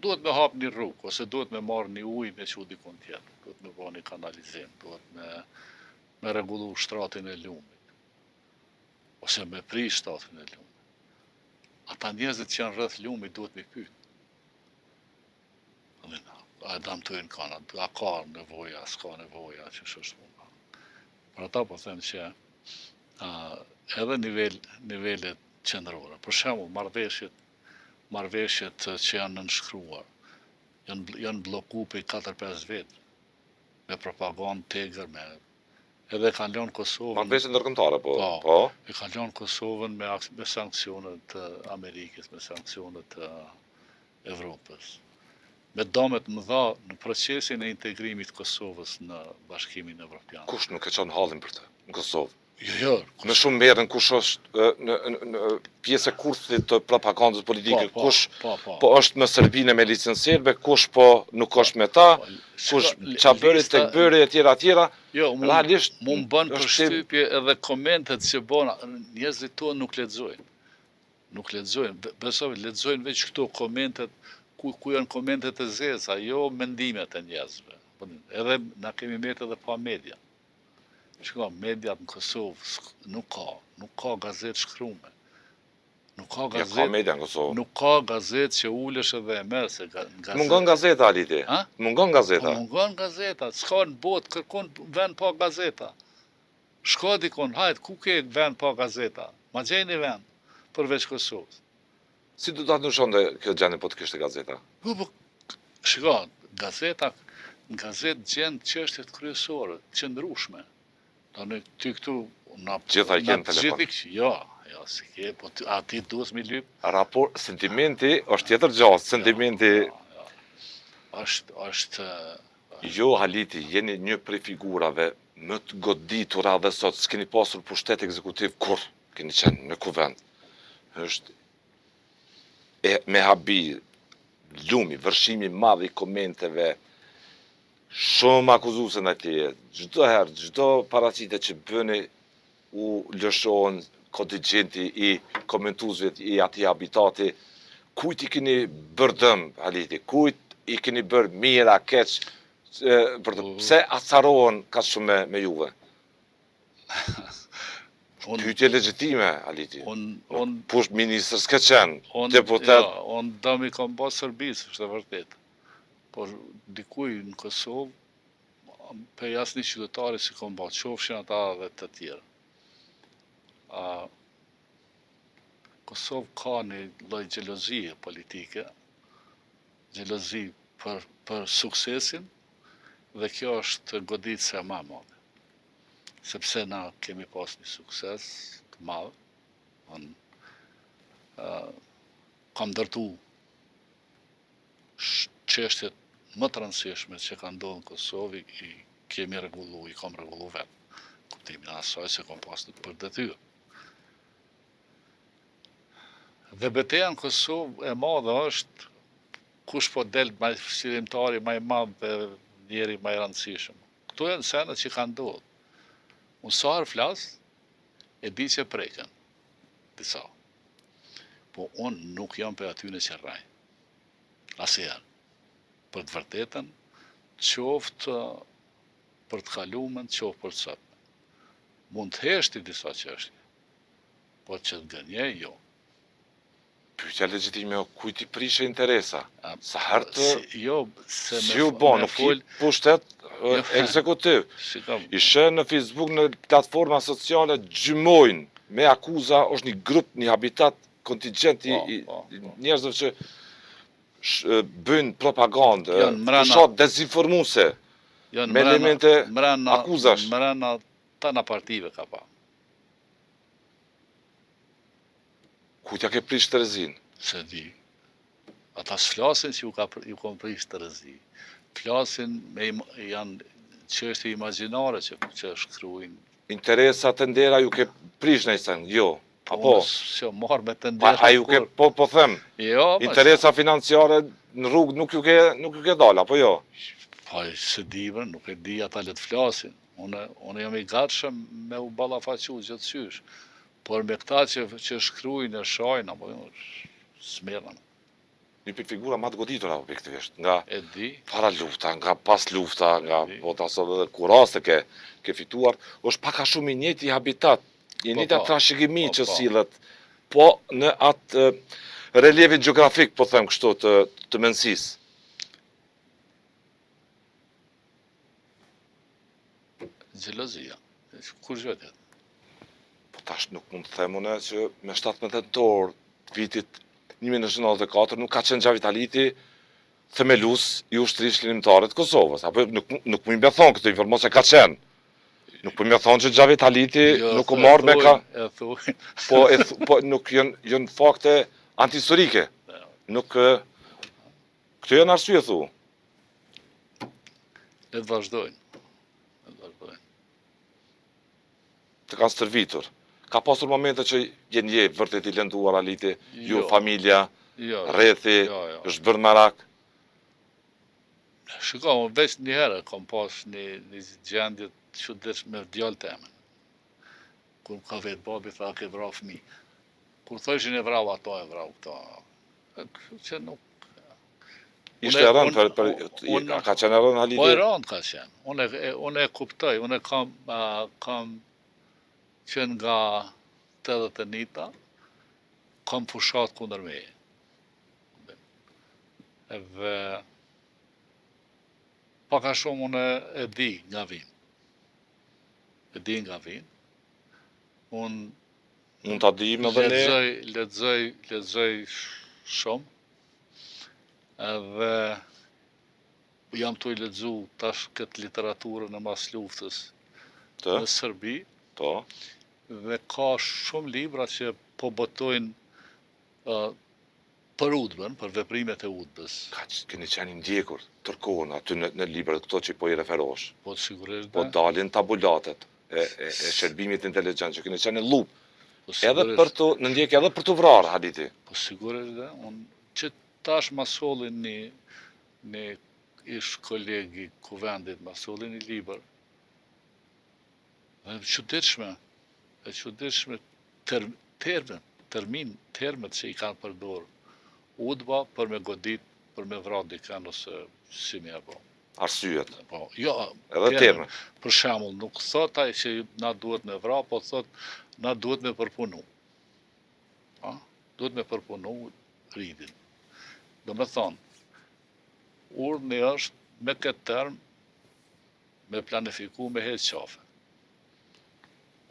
duhet me hap një rrugë, ose duhet me marrë një ujë me çu dikun tjetër, duhet me bo një kanalizim, duhet me, me rregullu shtratin e lumit, ose me prish shtratin e lumit. Ata njerëzit që janë rreth lumit duhet me pyet. A e damtojnë kanë, a ka nevoja, a s'ka nevoja, qysh është puna. Për ata po them që a, edhe nivel, nivelet qendrore. Për shembull, marrëveshjet, marrëveshjet që janë nënshkruar, janë, janë blloku prej 4-5 vjet me propagandë t'egër, me edhe kanë lënë Kosovën. Marrëveshjet ndërkombëtare, po. Po. Po. E kanë lënë Kosovën me, me sanksione të Amerikës, me sanksione të Evropës. Me dame të mëdha në procesin e integrimit të Kosovës në Bashkimin Evropian. Kush nuk e qan hallin për të në Kosovë? Jo, jo. Më shumë merren kush është në, në, në pjesë e kurthit të propagandës politike, po, po, kush po, po. po është me Serbinë me Licën Serbe, kush po nuk është me ta, Po, kush shiko, ça bëri lista- tek bëri e tjera e tjera. Jo, mu, Realisht mu më bën është përshtypje edhe komentet që bën, njerëzit tonë nuk lexojnë. Nuk lexojnë, besoj lexojnë veç këto komentet ku ku janë komentet e zeza, jo mendimet e njerëzve. Po, edhe na kemi mbetë edhe pa media. Shiko, mediat në Kosovë nuk ka, nuk ka gazetë shkrume. Nuk ka gazetë. Ja ka media në Kosovë. Nuk ka gazetë që ulesh edhe e merr se ga, gazetë. Mungon gazeta Haliti. Ha? Mungon gazeta. Po mungon gazeta, s'ka në botë kërkun vend pa gazeta. Shko dikun, hajt, ku ke vend pa gazeta? Ma gjej një vend përveç Kosovës. Si do ta ndryshonte kjo gjendje po të kishte gazeta? Po, po, shiko, gazeta, në gazetë gjen çështjet kryesore, të qëndrueshme. Tani ti këtu na gjitha i ke në telefon. Gjithë i jo, jo, s'i ke, po ty, a ti duhet me lyp? Raport sentimenti është tjetër gjë, sentimenti jo, jo, jo. Është është Jo Haliti, jeni një prej figurave më të goditura dhe sot s'keni pasur pushtet ekzekutiv kurrë, keni qenë në kuvend. Është e me habi lumi, vërshimi i madh i komenteve shumë akuzuese ndaj teje. Çdo herë, çdo paraqitje që bëni u lëshohen kontingjenti i komentuesve i atij habitati. Kujt i keni bërë dëm, Haliti? Kujt i keni bërë mirë a keq? Për të, pse acarohen kaq shumë me, me juve? Un, Pyetje legjitime, Haliti. Un, un, Push ministër s'ke qenë, un, deputet. Jo, un dëm i kam ba Serbisë, është e vërtetë. Por dikuj në Kosovë, prej asnjë qytetari s'i kam ba, qofshin ata dhe të tjerë. A, Kosovë ka një lloj xhelozie politike, xhelozi për, për suksesin, dhe kjo është goditëse ma e madhe. Sepse na kemi pas një sukses të madh, unë kam ndërtu çështjet më të rëndësishme që kanë ndodhur në Kosovë i kemi rregullu, i kam rregullu vetë. Kuptimin e asaj se kam pas për detyrë. Dhe beteja në Kosovë e madhe është kush po del ma çlirimtari ma i madh dhe njeri ma i rëndësishëm. Këto janë senet që kanë ndodhur. Unë sa herë flas, e di që preken disa. Po unë nuk jam prej atyne që rrej. Asnjëherë. Për të vërtetën, qoftë për të kalumen, qoftë për të sotmen. Mund të heshti disa çështje, por që të gënjej, jo. Pyetja legjitime o kujt i prishe interesa? Sa herë të si, jo, se si u bo, nuk ki pushtet jo. ekzekutiv. I sheh në Facebook në platforma sociale gjymojnë me akuza, është një grup, një habitat kontingjent i, po, i, po, po. njerëzve që bëjnë propagandë, fushatë dezinformuese, me elemente akuzash. Mrena tana partive ka pa. Kujt ja ke prish terezinë? S'e di. Ata s'flasin që ju ka ju kom prish terezi. Flasin me janë çështje imagjinare që që shkruajnë. Interesa tendera ju ke prish në sen, jo. Po, Apo? Unë s'jam marrë me tendera. A ju ke po po them. Jo, interesa financiare në rrugë nuk ju ke nuk ju ke dalë apo jo? Po s'e di, bre, nuk e di ata le të flasin. Unë unë jam i gatshëm me u ballafaqu gjithqysh. Por me këta që që shkrujnë e shajnë apo jo, s'merrem. Një prej figura ma të goditura objektivisht, nga E di. para lufta, nga pas lufta, nga po ta sot edhe ku raste ke ke fituar, është pak a shumë i njëjti habitat, i po, njëjta po. trashëgimi po, që po. sillet, po në atë relievin gjeografik, po them kështu, të të mendësisë. Xhelozia. Kurgjë tjetër. Po tash nuk mund të them unë që me 17 tetor të vitit 1994 nuk ka qenë Xhavit Haliti themelus i ushtrisë çlirimtare të Kosovës. Apo nuk nuk mund me thonë këtë informatë se ka qenë. Nuk po me thonë që Xhavit Haliti jo, nuk u marrë me ka... E thuj. Po, e po nuk janë, janë fakte antihistorike. Nuk... Këto janë arsye, thu. Le të vazhdojnë. Le të vazhdojnë. Të kanë stërvitur. Ka pasur momente që je ndje vërtet i lënduar Haliti, ju jo. familja, jo, rrethi, jo, jo. është bërë merak. Shiko, unë veç një herë kam pas një, një gjendje të çuditshme me djalë temin. Kur më ka vetë babi, tha, ke vra fëmi. Kur thojshin e vrau ato, e vrau këto. Që nuk... Ishte e rëndë për, për, a ka qenë e rëndë Haliti? Po e rëndë ka qenë. Unë e, unë e kuptoj, unë e kam, kam qenë nga 81-ta, kam fushatë kundër meje. Edhe pak a shumë unë e di nga vijnë. E di nga vijnë. Unë Mund ta dimë edhe ne. Lexoj, lexoj, lexoj shumë. Edhe jam tu lexu tash këtë literaturën e mas luftës të? në Serbi. Po. Dhe ka shumë libra që po botojnë uh, për UDB-ën, për veprimet e UDB-ës. Ka që keni qenë i ndjekur tërë kohën aty në, në librat këto që po i referosh. Po, sigurisht. Po dalin tabulatet e, e, e shërbimit inteligjent që keni qenë në llupë. Po, edhe për të në ndjekje edhe për të vrarë Haliti. Po sigurisht dhe unë që tash ma solli një një ish koleg i kuvendit ma solli një libër. E çuditshme, e çuditshme ter, termet, termin, termet që i kanë përdorë UDBA për me godit, për me vra dikën ose si me e bo. Arsyet. Po, jo, edhe termet. Për shembull, nuk thot ai që na duhet me vra, po thot na duhet me përpunu. A? Duhet me përpunu Ridin. Domethonë, urdhni është me këtë term me planifiku me heq qafe.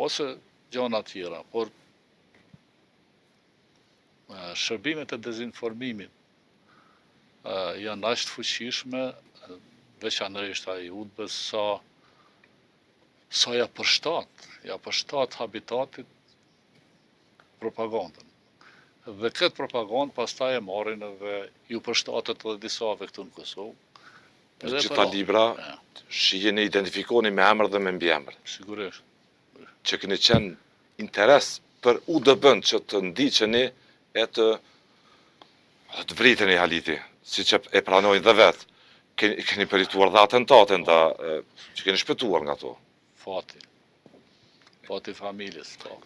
Ose gjona tjera, por shërbimet e dezinformimit janë aq të fuqishme, veçanërisht ai i UDB-s, sa sa ja përshtat, ja përshtat habitatit propagandën. Dhe këtë propagandë pastaj e marrin edhe ju përshtatet edhe disave këtu në Kosovë. Në gjitha libra, shiheni identifikoni me emër dhe me mbiemër. Sigurisht. Që keni qenë interes për UDB-në që të ndiqeni e të të vriteni Haliti, siç e pranojnë dhe vetë. Keni, keni përjetuar dhe atentate nda, që keni shpëtuar nga to. Fati. Fati familjes, po.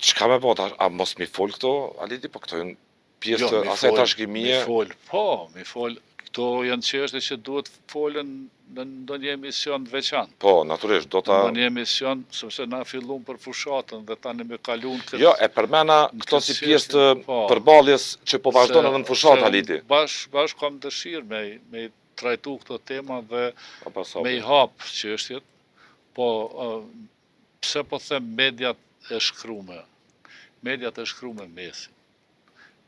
Çka me bo tash, a mos mi fol këto, Haliti, po këto janë pjesë jo, të asaj trashëgimie? Mi fol, po, mi fol. Këto janë çështje që duhet folën në ndonjë emision të veçantë. Po, natyrisht, do ta... Në ndonjë emision, sepse na fillum për fushatën dhe tani me kalu në këtë... Jo, e përmena këto si pjesë të po, përballjes që po vazhdon edhe në fushatë, Haliti. Bash, bash kam dëshirë me, me trajtu këto tema dhe me i hap çështjet, po pse po them mediat e shkrume, mediat e shkrume mesin,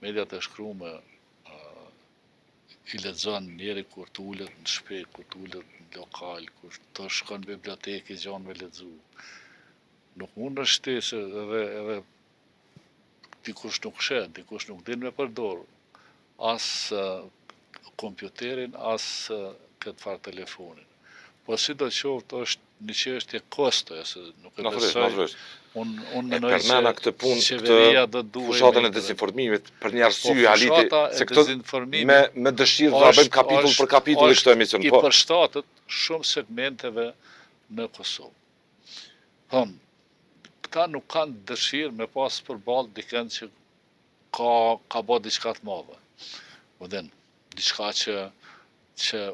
mediat e shkrume i lexon njeri kur të ulet në shpi, kur të ulet në lokal, kur të shkon në bibliotekë i gjon me lexu. Nuk mundesh ti se edhe edhe dikush nuk sheh, dikush nuk din me përdor as kompjuterin, as këtë farë telefonin. Po sido qoftë është një çështje kostoje, se nuk e besoj. Unë unë mendoj se këtë punë, qeveria do të duhej fushatën e dezinformimit për një arsye po, Haliti, se këtë me me dëshirë do ta bëjmë kapitull për kapitull këtë emision. Po. I përshtatet shumë segmenteve në Kosovë. Po, këta nuk kanë dëshirë me pas përballë dikën që ka ka bo diçka të madhe. Po din, diçka që që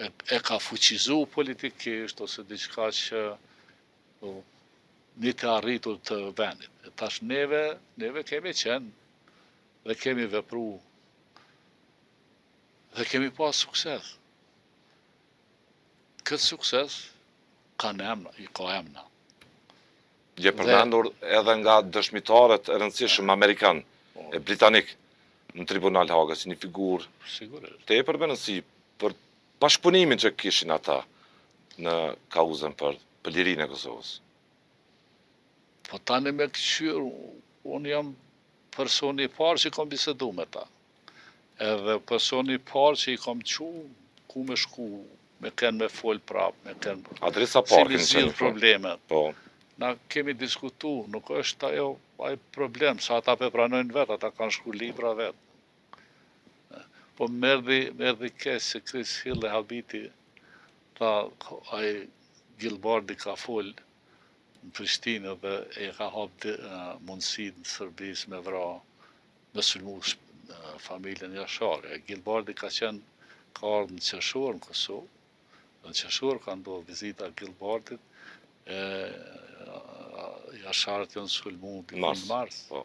e, e ka fuqizu politikisht ose diçka që po, një të arritur të vendit. E tash neve, neve kemi qenë dhe kemi vepru dhe kemi pas sukses. Këtë sukses kanë emna, i ka emna. Je përmendur edhe nga dëshmitarët e rëndësishëm amerikanë po. e britanikë në Tribunal Hagës, si një figurë Sigurisht. tepër me rëndësi për bashkëpunimin që kishin ata në kauzën për, për lirinë e Kosovës. Po tani me këqyrë, unë jam personi i parë që kom bisedu me ta. Edhe personi i parë që i kom çu, ku me shku, me ken me fol prap, me ken... Adresa parë, si me zgjidh problemet. Po. Na kemi diskutu, nuk është ajo ai problem, sa ata pe pranojnë vetë, ata kanë shkru libra vetë. Po m'erdhi, m'erdhi keq se Chris Hill e habiti, tha, ai Gilbardi ka fol në Prishtinë dhe e ka hap mundësinë Serbisë me vra me sulmu familjen Jashari. Gilbardi ka qenë, ka ardhë në qershor në Kosovë, dhe në qershor ka ndodhë vizita e Gilbardit, e Jasharët janë sulmu diku në mars. Po.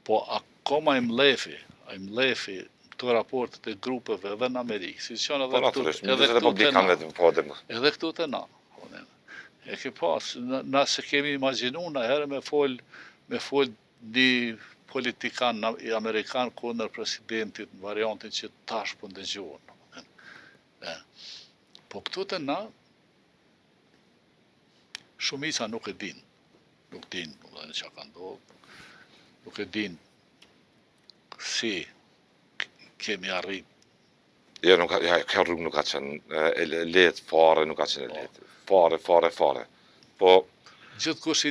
po akoma i mllefi, ai mllefi këto raportet e grupeve edhe në Amerikë, si që edhe po, këtu, edhe këtu te na. Po, edhe këtu te na. Po, e ke pas, na s'e kemi imagjinu naherë me fol, me fol Një politikan amerikan kundër presidentit në variantin që tash po ndëgjohen. Po këtu te na, shumica nuk e din. Nuk din, domethënë çka ka ndodhë. Nuk e din si kemi arrit. Jo, nuk ka, ja, kjo rrugë nuk ka qenë e lehtë fare, nuk ka qenë e po. lehtë. Fare, fare, fare. Po gjithkush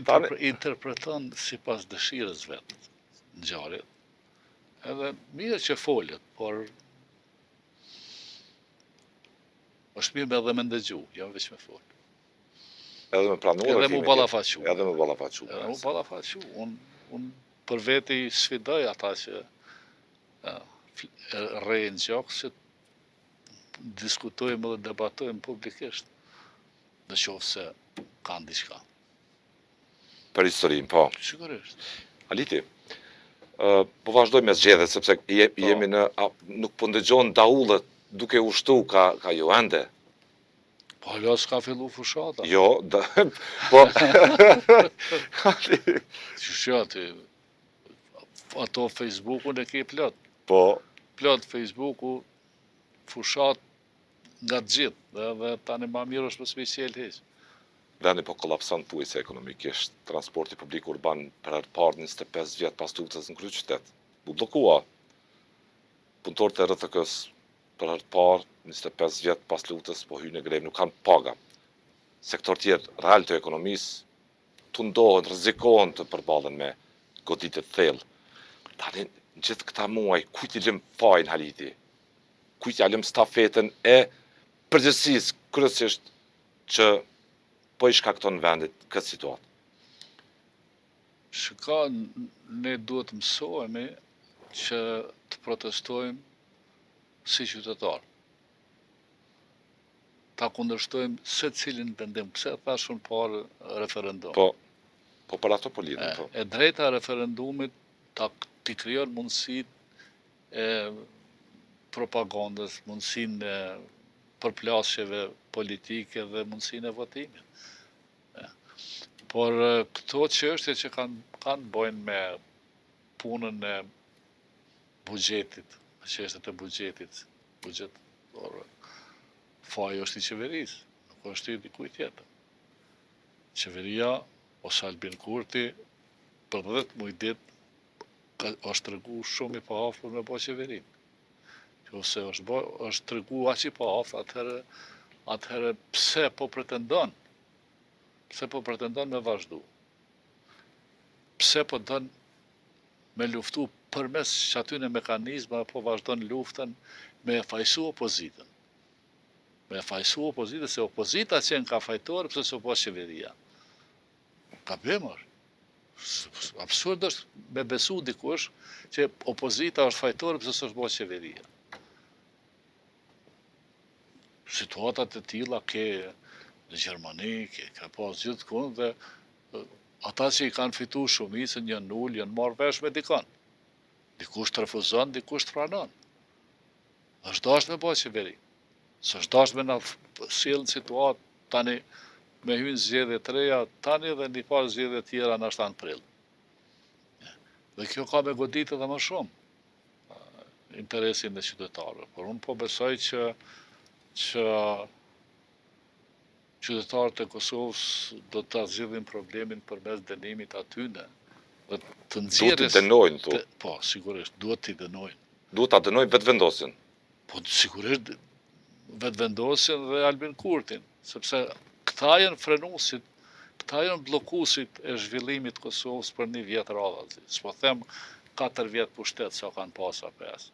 interpreton sipas dëshirës vet ngjarjet. Edhe mirë që folet, por është mirë edhe me ndëgju, jo veç me fol. Edhe me pranu edhe mu ballafaqu. Edhe me ballafaqu. Edhe mu ballafaqu. Unë un për veti sfidoj ata që rrejnë gjak që diskutojmë dhe debatojmë publikisht në qoftë se kanë diçka. Për historinë, po. Sigurisht. Haliti, po vazhdoj me zgjedhjet, sepse je, po. jemi në, a, nuk po ndëgjohen daullet duke u shtu ka, ka jo ende. Po, hala s'ka fillu fushata. Jo, da, po... Qysh jo aty, ato Facebookun e ke plot. Po. Plot Facebooku, fushatë nga të gjithë, dhe, dhe tani ma mirë është mos me çel hiç. Vendi po kolapson thuajse ekonomikisht, transporti publik urban për herë të parë 25 vjet pas luftës në kryeqytet. U bllokua. Punëtorët e RTK-s për herë të parë 25 vjet pas luftës po hyjnë në grevë, nuk kanë paga. Sektorë tjerë real të ekonomisë tundohen, rrezikohen të përballen me goditje të thellë. Tani, në gjithë këta muaj, kujt i lëmë fajin Haliti? Kujt ia lëmë stafetën e përgjegjësisë kryesisht që po i shkakton vendit këtë situatë? Shiko, ne duhet të mësohemi që të protestojmë. Si qytetarë. Ta kundërshtojmë secilin vendim, pse e thashë unë parë referendum. Po, po për ato po lidhem, po. E drejta e referendumit ta t'i krijon mundësitë e propagandës, mundësinë e përplasjeve politike dhe mundësinë e votimit. Por këto çështje që kanë kanë të bëjnë me punën e buxhetit, me çështjet e buxhetit, buxhet, por faji është i qeverisë, nuk është i dikujt tjetër. Qeveria ose Albin Kurti për 10 muaj ditë është tregu shumë i paaftë për me bo qeverinë. Ose është, bo, është tregu aq i paaftë, atëherë, atëherë pse po pretendon? Pse po pretendon me vazhdu? Pse po don me luftu përmes qatyne mekanizmave po vazhdon luftën me e fajsu opozitën. Me e fajsu opozitën, se opozita qenka fajtore, pse s'u bo qeveria. Gabim është. Absurd është me besu dikush që opozita është fajtore pse s'është bo qeveria. Situatat e tilla ke në Gjermani, ke, ke pas gjithkund dhe ata që i kanë fitu shumicën janë ulë, janë marrë vesh me dikon. Dikush të refuzon, dikush të pranon. Është dashtë me bo qeveri. S'është dashtë me na sjellë në situatë tani me hy në zgjedhje të reja, tani dhe një farë zgjedhje tjera nashta në prill. Dhe kjo ka me godit edhe më shumë interesin e qytetarëve. Por unë po besoj që që qytetarët e Kosovës do ta zgjidhin problemin përmes dënimit atyne dhe të nxjerrjes... Duhet t'i dënojnë, thu? Po, sigurisht, duhet t'i dënojnë. Duhet ta dënojnë Vetëvendosjen? Po, sigurisht, Vetëvendosjen dhe Albin Kurtin, sepse këta janë frenusit, këta janë bllokusit e zhvillimit të Kosovës për një vjet radhazi. S'po them 4 vjet pushtet, sa kanë pas a 5.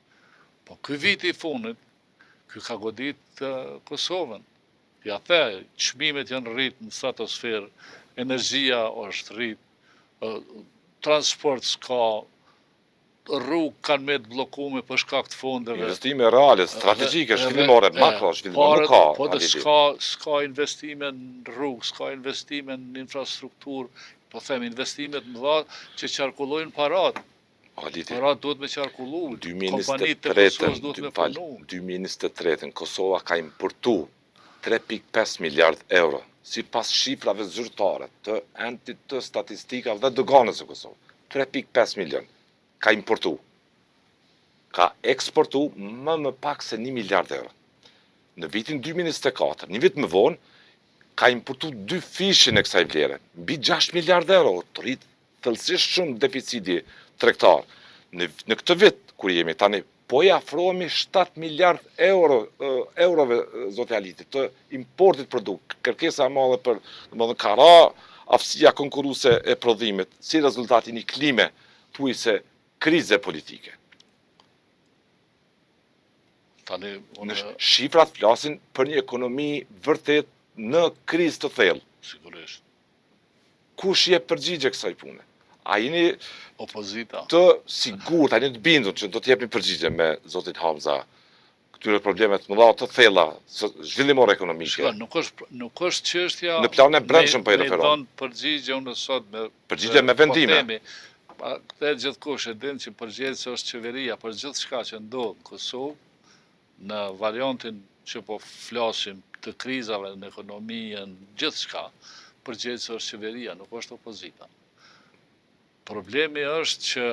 Po, ky viti i fundit, ky ka godit Kosovën. Ja the, çmimet janë rrit në stratosferë, energjia është rrit, transport s'ka, rrugë kanë met bllokume për shkak të fondeve. Investime reale, strategjike, zhvillimore, makro, zhvillimore, nuk ka. Po dhe s'ka, s'ka investime në rrugë, s'ka investime në infrastrukturë, po them investime të mëdha që qarkullojnë parat. Haliti, Parat duhet me qarkullu, kompanitë e Kosovës duhet me punu. 2023-ën, Kosova ka importu 3.5 miliard euro, sipas shifrave zyrtare të entit të statistikave dhe doganës së Kosovës. 3.5 milion ka importu. Ka eksportu më më pak se 1 miliard euro. Në vitin 2024, një vit më vonë, ka importu dy fishin e kësaj vlere, mbi 6 miliard euro, të rrit thellësisht shumë deficiti tregtar. Në, në këtë vit, kur jemi tani, po i afrohemi 7 miliard euro, eurove, zoti Haliti, të importit produkt, kërkesa e madhe për, domethënë, ka ra aftësia konkurruese e prodhimit, si rezultat i një klime, thuajse krize politike. Tani, unë... Shifrat flasin për një ekonomi vërtet në krizë të thellë. Sigurisht. Kush jep përgjigje kësaj pune? A jeni opozita të sigurt, a jeni të bindur që do të jepni përgjigje me zotin Hamza këtyre probleme të mëdha të thella zhvillimore ekonomike? Shiko, nuk është nuk është çështja në planin e brendshëm po i referohem. Me përgjigje unë sot me përgjigje me po vendime. Po themi, pa, këtë gjithkush e din që përgjegjëse është qeveria për gjithçka që ndodh në Kosovë, Në variantin që po flasim të krizave në ekonomi e në gjithçka, përgjegjëse është qeveria, nuk është opozita. Problemi është që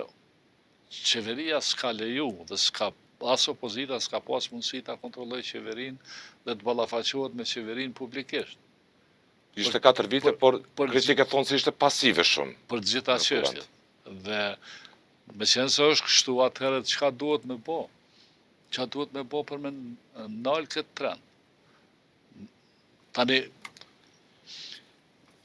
qeveria s'ka leju dhe s'ka as opozita s'ka pas mundësi ta kontrollojë qeverinë dhe të ballafaqohet me qeverinë publikisht. Ishte 4 vite, por kritikët thonë se ishte pasive shumë. Për të gjitha çështjet. Dhe meqenëse është kështu, atëherë çka duhet me bo? Çka duhet me bo për me nalë këtë trend? Tani,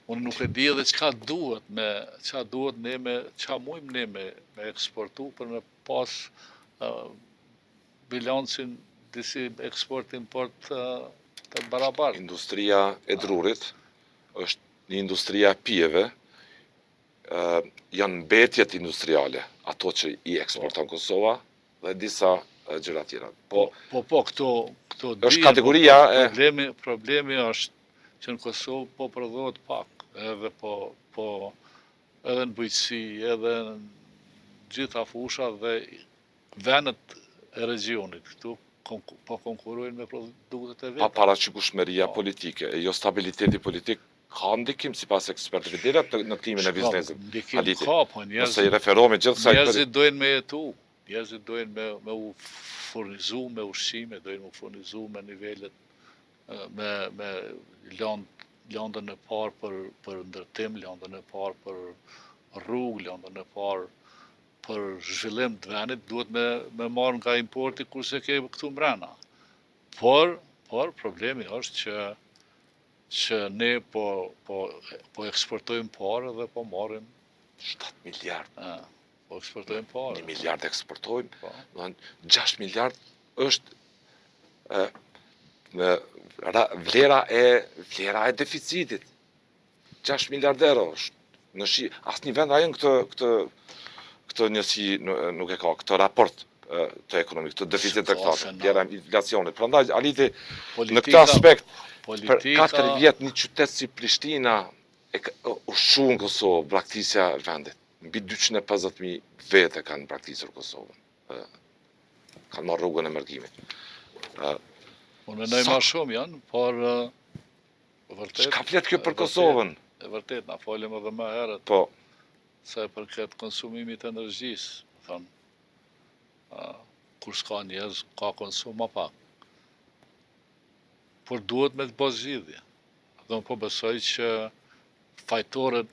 unë nuk e di edhe çka duhet me, çka duhet ne me, çka mujmë ne me, me eksportu për me pas uh, bilancin disi eksport-import uh, të barabartë. Industria e drurit është një industria e pijeve, uh, janë mbetjet industriale, ato që i eksporton Kosova, dhe disa gjëra tjera. Po, po, po, këto, këto është kategoria po, e... Problemi, problemi është që në Kosovë po prodhohet pak, edhe po, po, edhe në bujqësi, edhe në gjitha fusha dhe venet e regjionit këtu po konkurrojnë me produktet e veta. Paparagjykueshmëria po. politike, e jo stabiliteti politik ka ndikim sipas ekspertëve direkt në, në klimën e biznesit. Ndikim ka, po njerëzit... Nëse i referohemi gjithë kësaj... Njerëzit dojnë me jetu, njerëzit dojnë me, me u furnizu me ushqime, dojnë me u furnizu me nivelet, me, me landë, landën e parë për, për ndërtim, landën e parë për rrugë, landën e parë për zhvillim të vendit, duhet me, me marrë nga importi kurse ke këtu mbrena. Por, por, problemi është që që ne po po po eksportojmë pare dhe po marrim 7 miliard. Ë, po eksportojmë pare. 1 miliard eksportojmë, po. do të 6 miliard është ë në ra, vlera e vlera e deficitit. 6 miliard euro është në shi, asnjë vend rajon këtë këtë këtë njësi nuk e ka këtë raport të ekonomik, të deficit të këta, vlera e inflacionit. Prandaj Aliti në këtë aspekt për 4 vjet një qytet si Prishtina e u shqu në Kosovë braktisja e vendit. Mbi 250.000 vete kanë braktisur Kosovën. Kanë marrë rrugën e mërgimit. Unë mendoj ma shumë janë, por vërtet... Çka flet kjo për Kosovën? E vërtet, na folëm edhe më herët. Po. Sa i përket konsumimit të energjisë, thonë, kur s'ka njerëz, ka konsum ma pak. Por duhet me të bo zgjidhje. Dhe unë po besoj që fajtorët,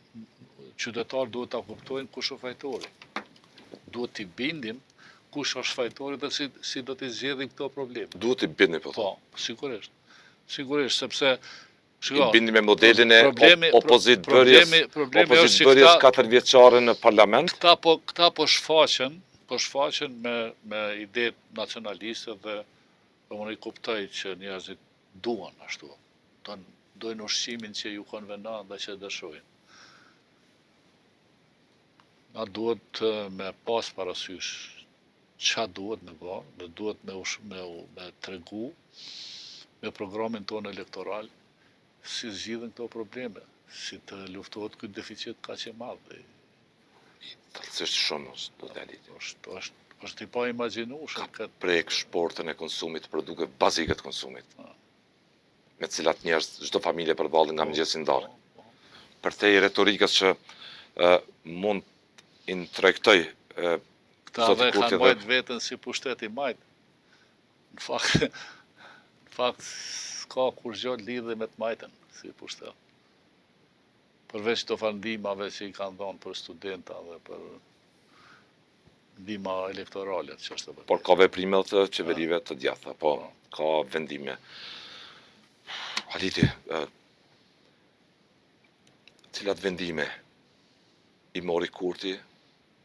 qytetarët duhet ta kuptojnë kush është fajtori. Duhet t'i bindim kush është fajtori dhe si, si do t'i zgjidhim këto probleme. Duhet t'i bindim, po. Po, sigurisht. Sigurisht, sepse I bindim me modelin e opozitëbërjes, opozitëbërjes katërvjeçare në parlament. Këta po këta po shfaqen, po shfaqen me me ide nacionaliste dhe unë i kuptoj që njerëzit duan ashtu. Don dojnë ushqimin që ju konvenon dhe që dëshirojnë. Na duhet me pas parasysh ça duhet me ba dhe duhet me me me tregu me programin tonë elektoral si zgjidhen këto probleme, si të luftohet ky deficit kaq i madh. Thellësisht shumë është do të Aliti. Është është është i paimagjinueshëm këtë. Prek shportën e konsumit të produkteve bazike të konsumit. Me të cilat njerëz çdo familje përballet nga po, mëngjesi në darkë. Po, po. Përtej retorikës që mund të introjektojë Këta dhe kanë majtë veten si pushtet i majtë. Në fakt, në fakt s'ka kurgjo lidhje me të majtën si pushtet. Përveç do farë ndihmave që i kanë dhonë për studenta dhe për ndihma elektorale, që është e vërtetë. Por ka veprime të qeverive të djathta, po, po, ka vendime. Haliti, cilat vendime i mori Kurti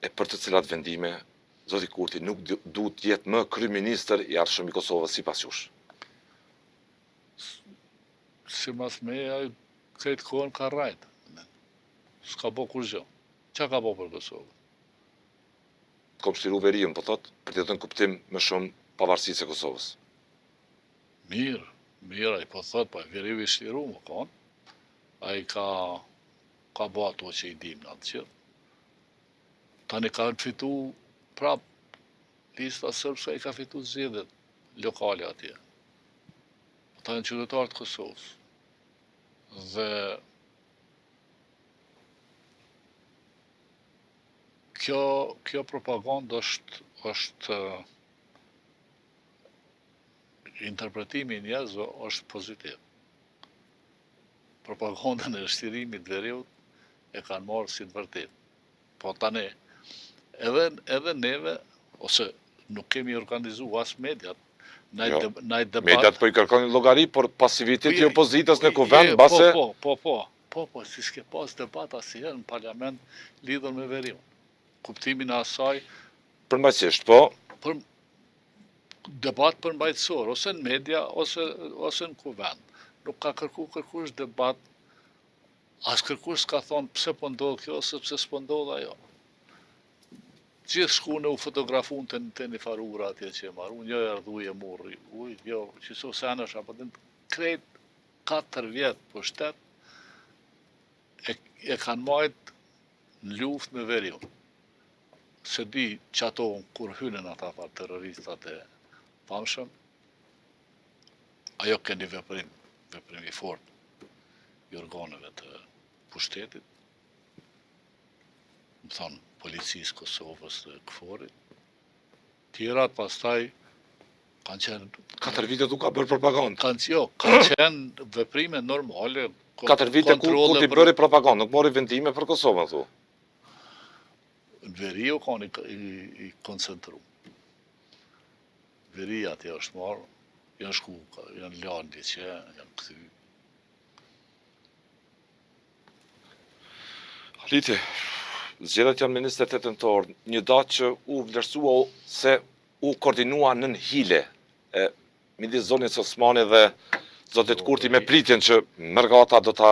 e për të cilat vendime zoti Kurti nuk duhet të jetë më kryeministër i ardhshëm i Kosovës sipas jush? Sipas meje, ai krejt kohën ka rrajt. S'ka bo kurgjo. Qa ka bo për Kosovën? Kom çliru veriun, po thot, për t'i dhënë kuptim më shumë pavarësisë së Kosovës. Mirë, mirë, ai po thot, po veriu i çliru me konë. Ai ka ka bo ato që i dim na të gjithë. Tani ka fitu prap lista srpska i ka fitu zgjedhjet lokale atje. Ata janë qytetarë të Kosovës. Dhe kjo kjo propagandë është është interpretimi i njerëzve është pozitiv. Propagandën e çlirimit të veriut e kanë marrë si të vërtetë. Po tani, edhe, edhe neve, ose nuk kemi organizu as mediat, naj, jo, naj debat... Mediat po i kërkonin llogari, por pasiviteti i po, opozitës në kuvend, base... Po, po, po, po, po, si s'ke pas debat asnjëherë në parlament lidhur me veriun. Kuptimin e asaj... Përmbajtësisht, po... Për, debat përmbajtësor, ose në media, ose, ose në kuvend. Nuk ka kërku kërkush debat, as kërkush s'ka thonë pse po ndodh kjo, ose pse s'po ndodh ajo. Gjithë shkun e u fotografun te, te një farë ura atje që e marun, jo erdh ujë e murri ujë, jo qëso senesh, apo dhe krejt 4 vjet pushtet e, e kanë majt në luftë me veriun. Se di që ato kur hynën ata farë terroristat e famshëm, ajo ke një veprim, veprim i fort i organeve të pushtetit, me thonë, policisë Kosovës dhe KFOR-it, tjerat pastaj kanë qenë... Katër vite tu ka bërë propagandë. Kanë, jo, kanë qenë veprime normale, Katër vite ku, ku ti bëri propagandë, nuk mori vendime për Kosovën, thu. Në veri u kanë i, i, i koncentru. Veri atje është marrë, janë shku, janë lanë liqe, janë kthy. Haliti, zgjedhjet janë me 28 nëntor, një datë që u vlerësua se u koordinua nën hile e midis zonjës Osmani dhe zotit Kurti me pritjen që mërgata do ta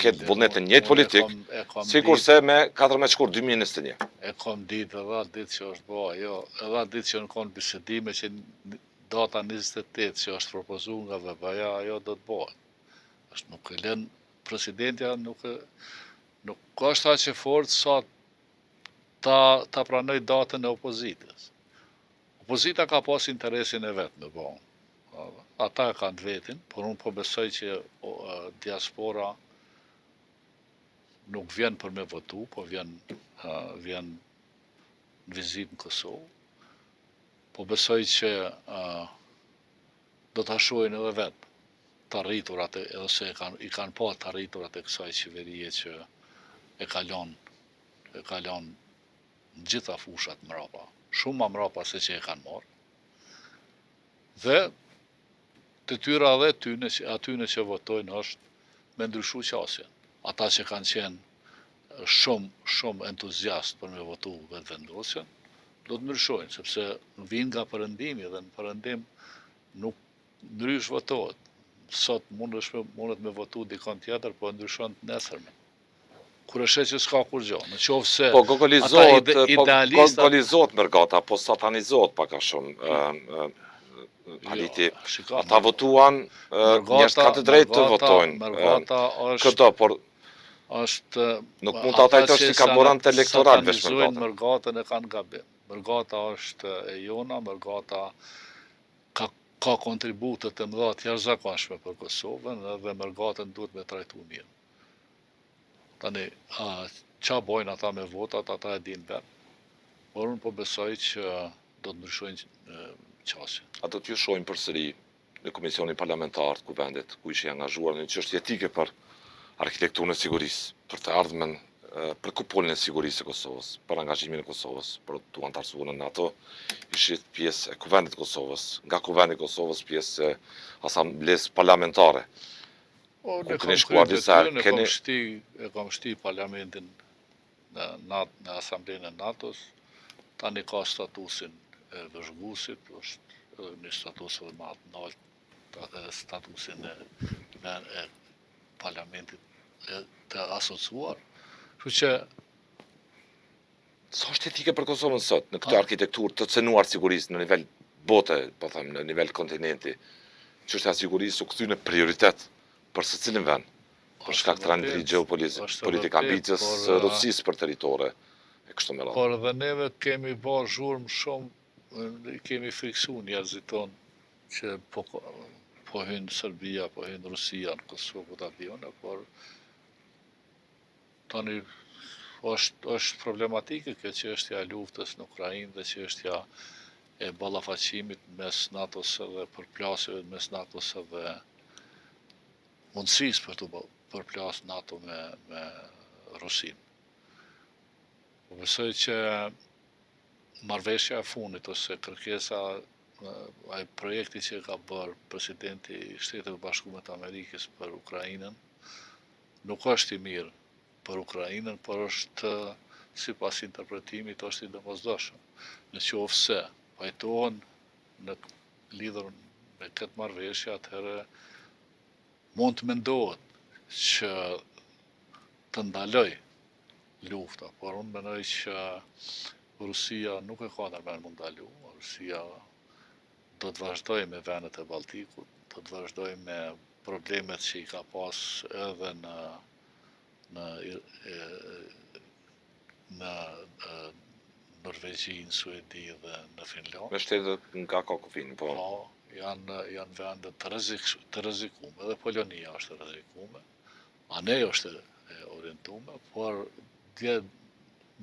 ketë vullnet të njëjtë politik, sikurse me 14 shkurt 2021. E kom ditë edhe atë ditë që është bo ajo, edhe atë ditë që janë konë bisedime që data 28 që është propozu nga VV-ja, ajo do të bëhet. Është nuk e lën presidentja nuk e nuk është aq e fortë sa ta ta pranoj datën e opozitës. Opozita ka pas interesin e vet me bo. Ata e kanë të vetin, por unë po besoj që diaspora nuk vjen për me votu, po vjen vjen në vizitë në Kosovë. Po besoj që do ta shohin edhe vetë të arriturat edhe se e kanë i kanë pa të arriturat e kësaj qeverie që e ka lënë e ka lënë në gjitha fushat mrapa, shumë ma mrapa se që e kanë marrë. Dhe detyra edhe atyne, atyne që votojnë është me ndryshu qasjen. Ata që kanë qenë shumë, shumë entuziast për me votu vetëvendosjen, do të ndryshojnë, sepse vijnë nga perëndimi dhe në perëndim nuk ndrysh votohet. Sot mundesh me, mundet me votu dikon tjetër, po ndryshon të nesërmen. Kur e sheh që s'ka kurgjo, në qoftë se po gogolizohet, po gogolizohet mërgata, po satanizohet pak a shumë. Jo, Haliti, ata votuan, njerëzit kanë të drejtë të votojnë. Mërgata është Këto, por është nuk mund ta trajtosh si karburant elektoral veç mërgatën. Mërgatën e kanë gabim. Mërgata është e jona, mërgata ka ka kontribute të mëdha të jashtëzakonshme për Kosovën dhe mërgatën duhet me trajtu mirë. Tani, a, ça bojnë ata me votat, ata e dinë vetë. Por unë po besoj që do të ndryshojnë qasjen. A do t'ju shohim përsëri në Komisionin Parlamentar të Kuvendit, ku ishe i angazhuar në një çështje jetike për arkitekturën e sigurisë, për të ardhmen, për kupolën e sigurisë së Kosovës, për angazhimin e Kosovës, për t'u anëtarësuar në NATO, ishit pjesë e Kuvendit të Kosovës, nga Kuvendi i Kosovës pjesë e Asamblesë Parlamentare. Po, ku keni shkuar disa herë, keni... Shti, e kam shti parlamentin në, në, në Asamblenë e NATO-s, tani ka statusin e vëzhguesit, është edhe një status edhe ma të naltë, statusin e, e, e parlamentit e, të asociuar. Kështu që Sa është jetike për Kosovën sot në këtë arkitekturë të cenuar sigurisë në nivel bote, po them në nivel kontinenti? Çështja e sigurisë u kthy në prioritet për secilin vend, për shkak të rendit gjeopolitik, politik ambicies së Rusisë për territore e kështu me radhë. Por edhe neve kemi ba zhurmë shumë, i kemi friksu njerëzit tonë që po po hyn Serbia, po hyn Rusia në Kosovë, ku ta di unë, por Tani është është problematike kjo çështja e luftës në Ukrainë dhe çështja e ballafaqimit mes NATO-s edhe përplasjeve mes NATO-s edhe mundësisë për t'u përplas NATO me me Rusinë. Po besoj që marrëveshja e fundit ose kërkesa ai projekti që ka bërë presidenti i Shteteve të Bashkuara të Amerikës për Ukrainën, nuk është i mirë për Ukrainën, por është sipas interpretimit është i domosdoshëm. Në qoftë se pajtohen në lidhur me këtë marrëveshje, atëherë mund të mendohet që të ndaloj lufta, por unë mendoj që Rusia nuk e ka ndërmend m'u ndalu, Rusia do të vazhdojë me vendet e Baltikut, do të vazhdojë me problemet që i ka pas edhe në në në Norvegji, në Suedi dhe në Finlandë. Me shtetet nga ka kufin, po. Po, janë, janë vende të, rrezik, të rrezikume, edhe Polonia është e rrezikume, anej është e orientume, por dje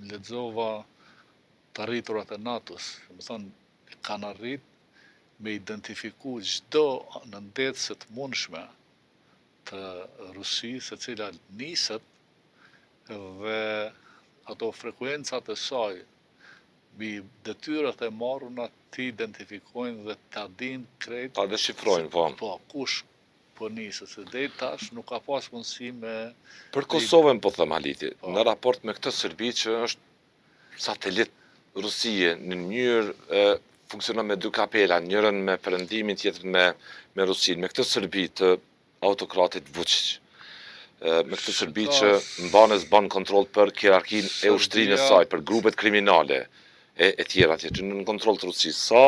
lexova të arriturat e NATO-s, domethonë, kanë arrit me identifiku çdo nëndetëse të mundshme të Rusisë, e cila niset dhe ato frekuencat e saj mbi detyrat e marruna t'i identifikojnë dhe ta dinë krejt Ta deshifrojnë, po. Po, kush po niset, se deri tash nuk ka pas mundësi me Për Kosovën po them Haliti, po. në raport me këtë Serbi që është satelit Rusie në mënyrë funksionon me dy kapela, njërën me Perëndimin, tjetrën me me Rusinë, me këtë Serbi të autokratit Vučić. Me këtë Serbi që mban e s'ban kontroll për hierarkinë e ushtrinë e saj, për grupet kriminale e e tjera tjera, që në kontroll të Rusisë. Sa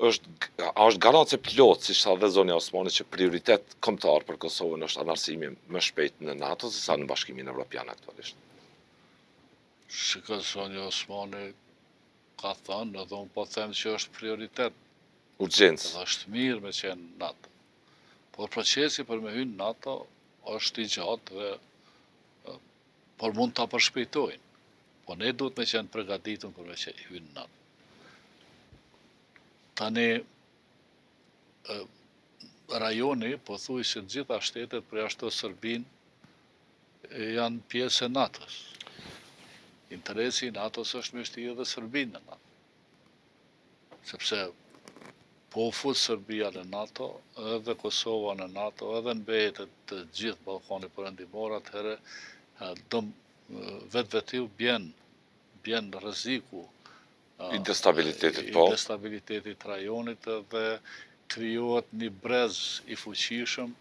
është a është garancë e plotë, siç tha dhe zonja Osmani, që prioritet kombëtar për Kosovën është anëtarësimi më shpejt në NATO se sa në Bashkimin Evropian aktualisht? Shiko, zonja Osmani ka thënë, edhe unë po them që është prioritet. Urgjencë. Edhe është mirë me qenë në NATO. Por procesi për me hy në NATO është i gjatë dhe por mund ta përshpejtojnë. Po ne duhet me qenë përgatitun për me qenë hy në NATO. Tani, rajoni, pothuajse të gjitha shtetet, përjashto Serbinë, janë pjesë e NATO-s. Interesi i NATO-s është me shti edhe Serbinë në NATO. Sepse po u fut Serbia në NATO, edhe Kosova në NATO, edhe në BE të, të gjithë Ballkani Perëndimor, atëherë do vetvetiu bjen bjen rreziku i destabilitetit, po. I destabilitetit të rajonit dhe krijohet një brez i fuqishëm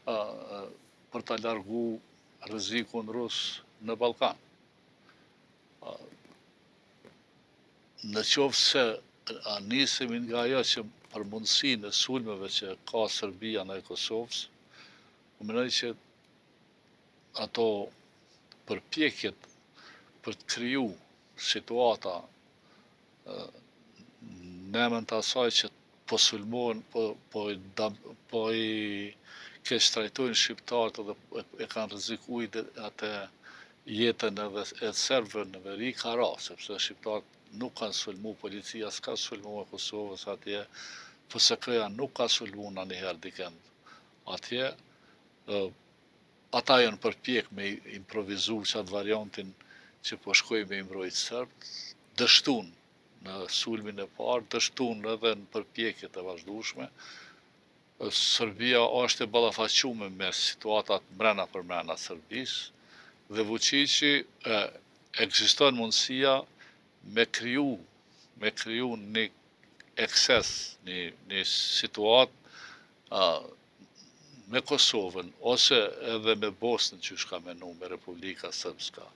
për ta largu rrezikun rus në Ballkan. Në qoftë se nisemi nga ajo që për mundësinë e sulmeve që ka Serbia ndaj Kosovës, unë mendoj që ato përpjekjet për të kriju situata në emër të asaj që po sulmohen, po, po, po i keqtrajtojnë shqiptarët dhe e kanë rreziku atë jetën edhe e serbëve në veri ka ra, sepse shqiptarët nuk kanë sulmu, policia s'ka sulmu e Kosovës atje, FSK-ja nuk ka sulmu nanjëherë dikend atje, Ata janë përpjek me improvizu qatë variantin që po shkoj me i mbrojt serbët, dështun në sulmin e parë, dështun edhe në përpjekjet e vazhdueshme. Serbia është e ballafaqume me situatat mrena për mrena Serbisë dhe Vučići ekziston mundësia me kriju me kriju një ekses, një, një situatë me Kosovën ose edhe me Bosnën qysh ka menu me Republika Srpska.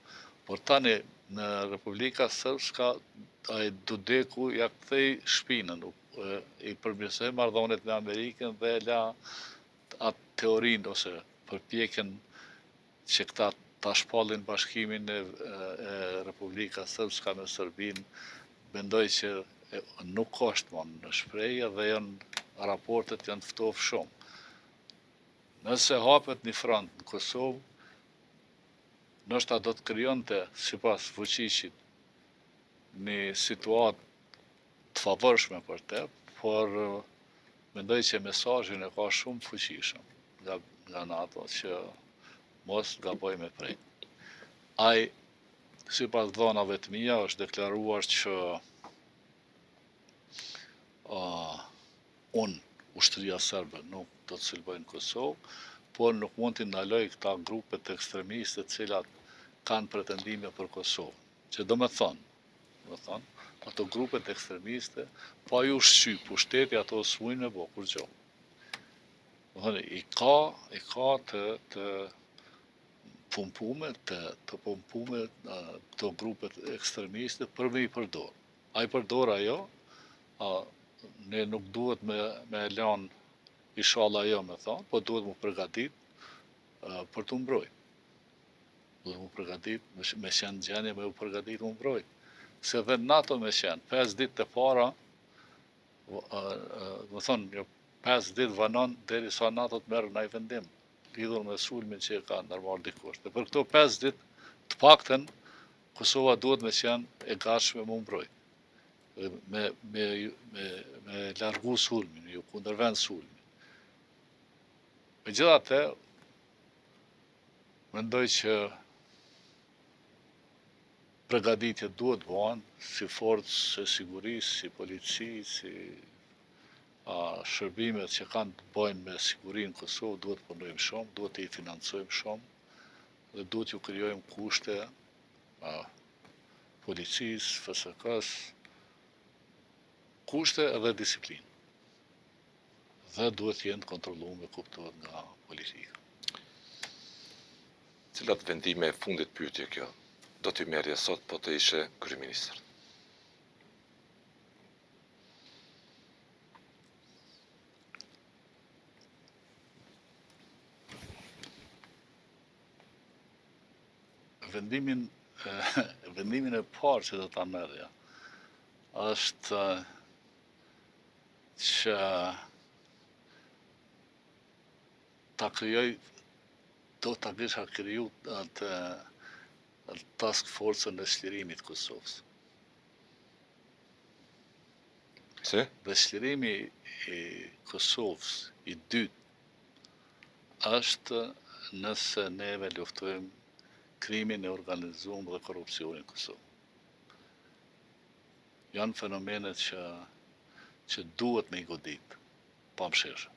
Por tani në Republika Srpska ai Dodiku ja kthej shpinën, i përmirësoi marrëdhëniet me Amerikën dhe e la atë teorinë ose përpjekjen që këta ta shpallin bashkimin e, e Republika Srpska me Serbinë, mendoj që nuk është më në shprehje dhe janë raportet janë ftofë shumë. Nëse hapet një front në Kosovë, ndoshta do të krijonte, sipas Vučićit, një situatë të favorshme për te, por mendoj që mesazhin e ka shumë fuqishëm nga, nga NATO që mos gaboj me prek. Ai, sipas dhanave të mia, është deklaruar që uh, unë, ushtria serbe, nuk do të sulmoj në Kosovë, por nuk mund t'i ndaloj këta grupet ekstremiste të cilat kanë pretendime për Kosovë. Që do me thonë, do me thonë, ato grupet ekstremiste, pa ju shqy pushteti, ato s'mujnë me bo kurgjo. Do thonë, i ka, i ka të, të pumpume, të, të pumpume këto grupet ekstremiste për me i përdorë. A i përdor ajo, a, ne nuk duhet me, me e lanë ishalla jo me thonë, po duhet mu përgatit për t'u mbrojt. Duhet mu përgatit, me, me qenë në gjendje me u përgatit mu mbrojt. Se dhe NATO me qenë, 5 ditë të para, me thonë, jo, 5 ditë vonon derisa NATO të merr naj vendim, lidhur me sulmin që e ka ndërmarrë dikush. Dhe për këto 5 ditë, të paktën, Kosova duhet me qenë e gatshme mu mbrojt. Dhe me, me, me, me largu sulmin, ju kundërven sulmin. Megjithatë, mendoj që përgatitjet duhet bëhen si forcë e sigurisë, si polici, si a, shërbimet që kanë të bëjnë me sigurinë në Kosovë, duhet punojmë shumë, duhet të i financojmë shumë dhe duhet ju krijojmë kushte a, policisë, FSK-s, kushte edhe disiplinë. Dhe duhet të jenë të kontrollume, kuptohet nga politika. Cilat vendime e fundit pyetje kjo do t'i merrje sot po të ishe kryeministër? Vendimin vendimin e parë që do ta merrja është që ta krijoj do ta kisha kriju atë task forcën e çlirimit të Kosovës. Pse? Dhe çlirimi i Kosovës i dytë është nëse neve luftojmë krimin e organizuar dhe korrupsionin në Kosovë. Janë fenomene që që duhet me i godit, pa mëshirë.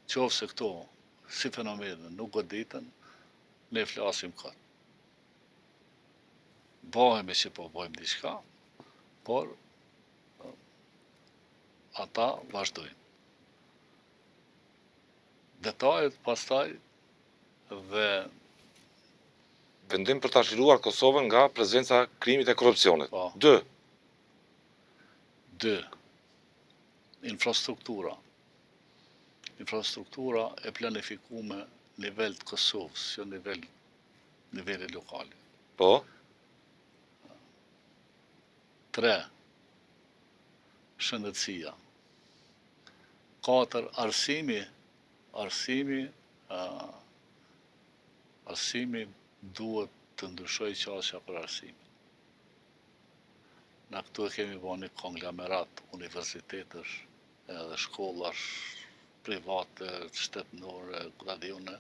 Qoftë se këto si fenomene nuk goditen, ne flasim kot. Bëhemi që po bëjmë diçka, por ata vazhdojnë. Detajet pastaj dhe Vendim për ta çliruar Kosovën nga prezenca e krimit e korrupsionit. Po. 2. 2. Infrastruktura. Infrastruktura e planifikume nivel të Kosovës, jo nivel nivele lokale. Po. 3. Shëndetësia. 4. Arsimi, arsimi, arsimi duhet të ndryshojë qasja për arsimin. Na këtu e kemi bo një konglomerat universitetesh edhe shkollash private, shtetnore, ku ta di unë,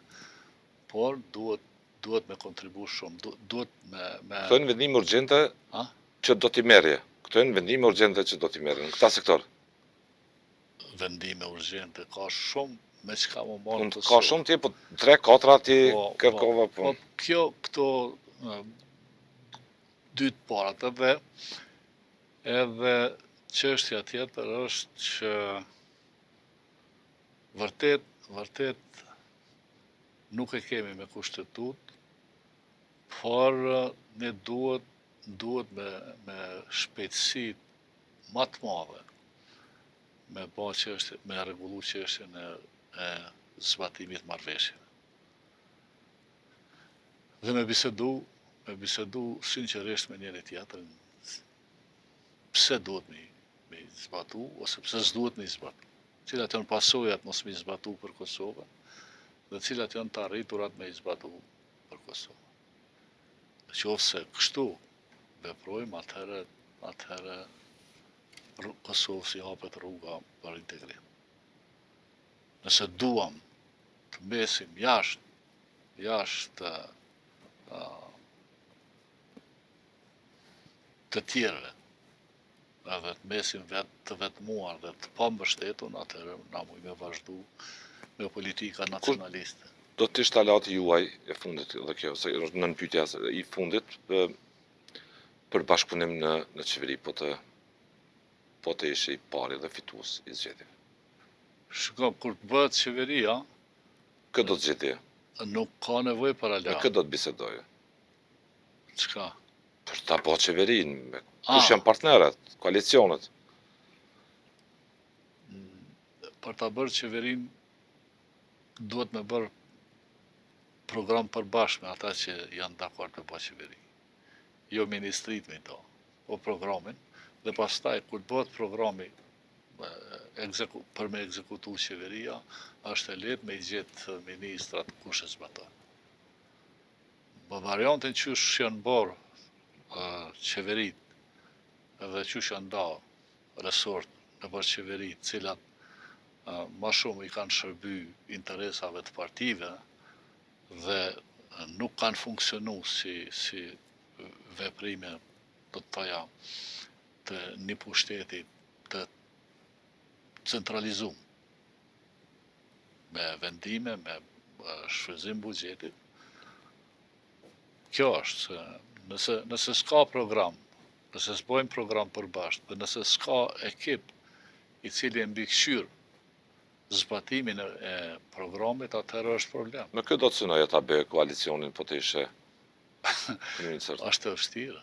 por duhet duhet me kontribu shumë, duhet me me Këto janë vendime urgjente A? që do t'i merrje. Këto janë vendime urgjente që do t'i merrje në këta sektor. Vendime urgjente ka shumë me çka mu marrë në Ka shumë ti, po 3, 4 ti po, po, kërkova po. Po kjo këto dy të parat edhe edhe çështja tjetër është që vërtet vërtet nuk e kemi me kushtetutë, por ne duhet duhet me me shpejtësi ma të madhe me ba çështje, me rregullu çështjen e, e zbatimit të marrëveshjeve. Dhe me bisedu, me bisedu sinqerisht me njëri tjetrin, pse duhet me, me zbatu, ose pse s'duhet me zbatu. Cilat janë pasojat mos me zbatu për Kosovën, dhe cilat janë të arriturat me zbatu për Kosovën. Në qoftë se kështu veprojmë, atëherë, atëherë Kosovës i hapet rruga për integrim. Nëse duam të mbesim jashtë, jashtë të tjerëve, edhe të mbesim vetë të vetmuar dhe të pambështetun, atëherë na mujmë me vazhdu me politika nacionaliste. Do të ishte aleati juaj e fundit dhe kjo, se është nën pyetja i fundit për bashkëpunim në në qeveri, po të po të ishe i pari dhe fitues i zgjedhjeve. Shiko, kur të bëhet qeveria, Kë do të zgjidhje? Nuk ka nevojë për aleat. Me kë do të bisedoje? Çka? Për ta bo qeverinë, me kush janë partnerët, koalicionet? Për ta bërë qeverinë, duhet me bërë program përbashkë me ata që janë dakord me bërë qeveri. Jo ministritë me do, po programin, dhe pastaj, kur të bëhet programi për me ekzekutu qeveria, është e lehtë me i gjetë ministrat kush e zbaton. Në variantin qysh janë bërë qeveritë dhe qysh janë nda resort nëpër qeveri, të cilat ma shumë i kanë shërby interesave të partive dhe nuk kanë funksionu si, si veprime, do të thoja, të një pushteti të centralizum me vendime, me shfrytëzim buxhetit. Kjo është se nëse nëse s'ka program, nëse s'bojmë program përbashkët dhe nëse s'ka ekip i cili e mbikëqyr zbatimin e programit, atëherë është problem. Me kë do të synoje ta bëje koalicionin po të ishe kryeministër? Është e vështirë.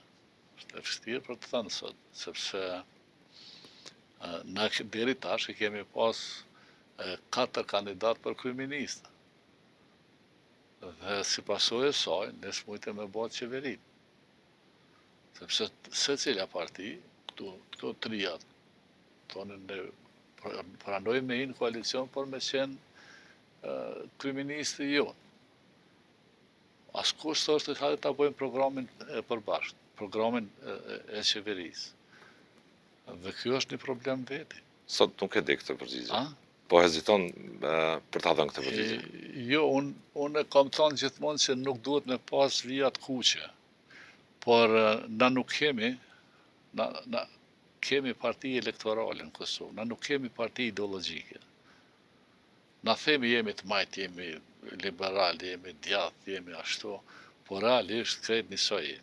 Është e vështirë për të thënë sot, sepse na deri tash i kemi pas katër kandidat për kryeministër. Dhe si pasojë e saj, ne s'mujtëm me bë qeverinë. Sepse secila parti, këtu, këto trijat, thonin ne pranojmë me hi në koalicion, por me qenë kryeministri jonë. Askush s'thoshte hajde ta bëjmë programin e përbashkët, programin e qeverisë. Dhe kjo është një problem veti. Sot nuk e di këtë përgjigje. A? Po heziton për ta dhënë këtë përgjigje. Jo, unë unë e kam thënë gjithmonë që nuk duhet me pas vija të kuqe. Por na nuk kemi, na, na kemi parti elektorale në Kosovë, na nuk kemi parti ideologjike. Na themi jemi të majtë, jemi liberal, jemi djathtë, jemi ashtu, por realisht krejt njësoj jemi.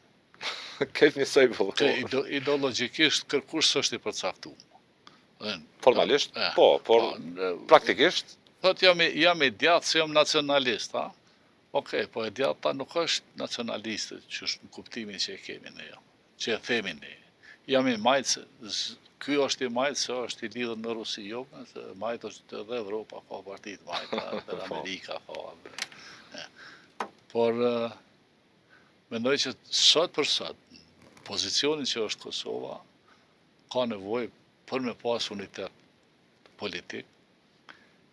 Krejt njësoj po. Ideologjikisht kërkush s'është i përcaktuar. Formalisht, po, por po, praktikisht Thot jam i, jam i djathtë se jam nacionalist, ha? Okej, po e djathta nuk është nacionaliste, që është në kuptimin që e kemi ne, jo. Që e themi ne. Jam i majtë se ky është i majtë se është i lidhur në Rusi, jo, se e majtë është edhe Evropa, ka parti të majta, edhe po. Amerika ka. Edhe, Por mendoj që sot për sot, pozicionin që është Kosova, ka nevojë për me pas unitet politik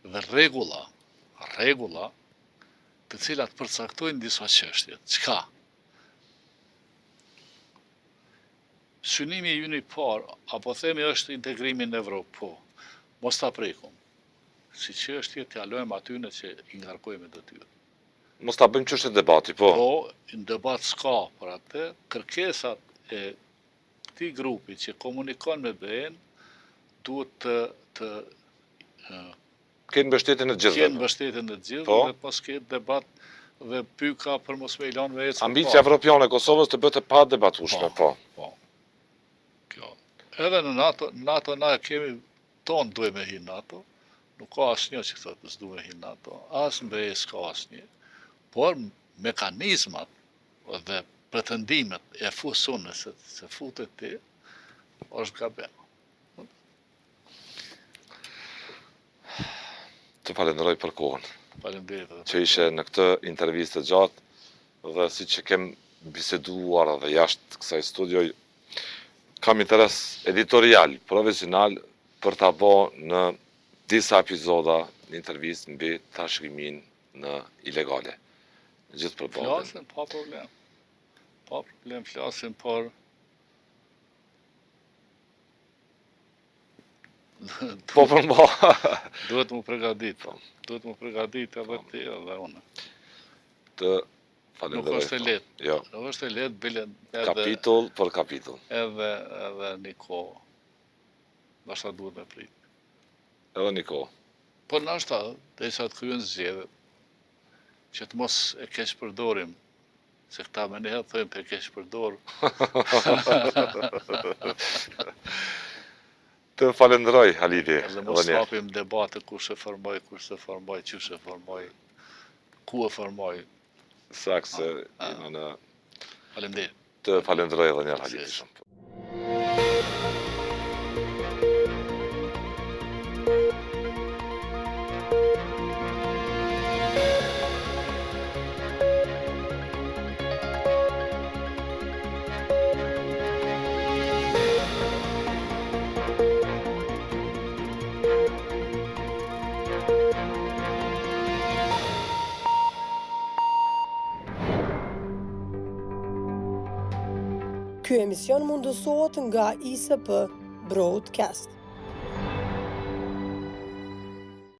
dhe rregulla, rregulla të cilat përcaktojnë disa çështje. Çka? Synimi ynë i parë, apo themi është integrimi në Evropë, po, mos ta prekum. Si çështje t'ia lojmë atyne që i ngarkojmë me detyrë. Mos ta bëjmë çështje debati, po. Po, në debat s'ka për atë, kërkesat e këtij grupi që komunikon me BE-n duhet të të Kenë mbështetjen e të gjithëve. Kenë mbështetjen e të gjithëve po. dhe mos ketë debat dhe pyka për mos me i lanë me ecë. Ambicia evropiane e Kosovës të bëhet e padebatueshme, po. Po. Kjo. Edhe në NATO, NATO na kemi tonë duhet me hi në NATO, nuk ka asnjë që thotë s'du me hi në NATO, as në BE s'ka asnjë, por mekanizmat dhe pretendimet e fus unë se, se futet ti, është gabim. Të falenderoj për kohën. Faleminderit. Që ishe në këtë intervistë të gjatë dhe siç e kem biseduar edhe jashtë kësaj studio, kam interes editorial, profesional për ta bo në disa epizoda një intervistë mbi trashëgiminë në ilegale. Gjithë për Flasim, pa problem. Pa problem flasim, por Po për mba. Duhet mu pregadit. Po. Duhet mu pregadit edhe po. ti edhe unë. Të falenderoj. Nuk është e lehtë. Jo. Nuk është e lehtë, bile edhe... Kapitull për kapitull. Edhe, edhe një kohë. Ndoshta duhet me prit. Edhe një kohë. Po ndoshta, derisa të kryhen zgjedhjet, që të mos e keqpërdorim Se këta menjëherë thojnë pe keqpërdor. Të falenderoj, Haliti. Edhe mos hapim debate kush e formoi, kush s'e formoi, qysh e formoi, ku e formoi. Saktë se jena në... Faleminderit. Të falenderoj edhe njëherë Haliti shumë. Ky emision mundësohet nga ISP Broadcast.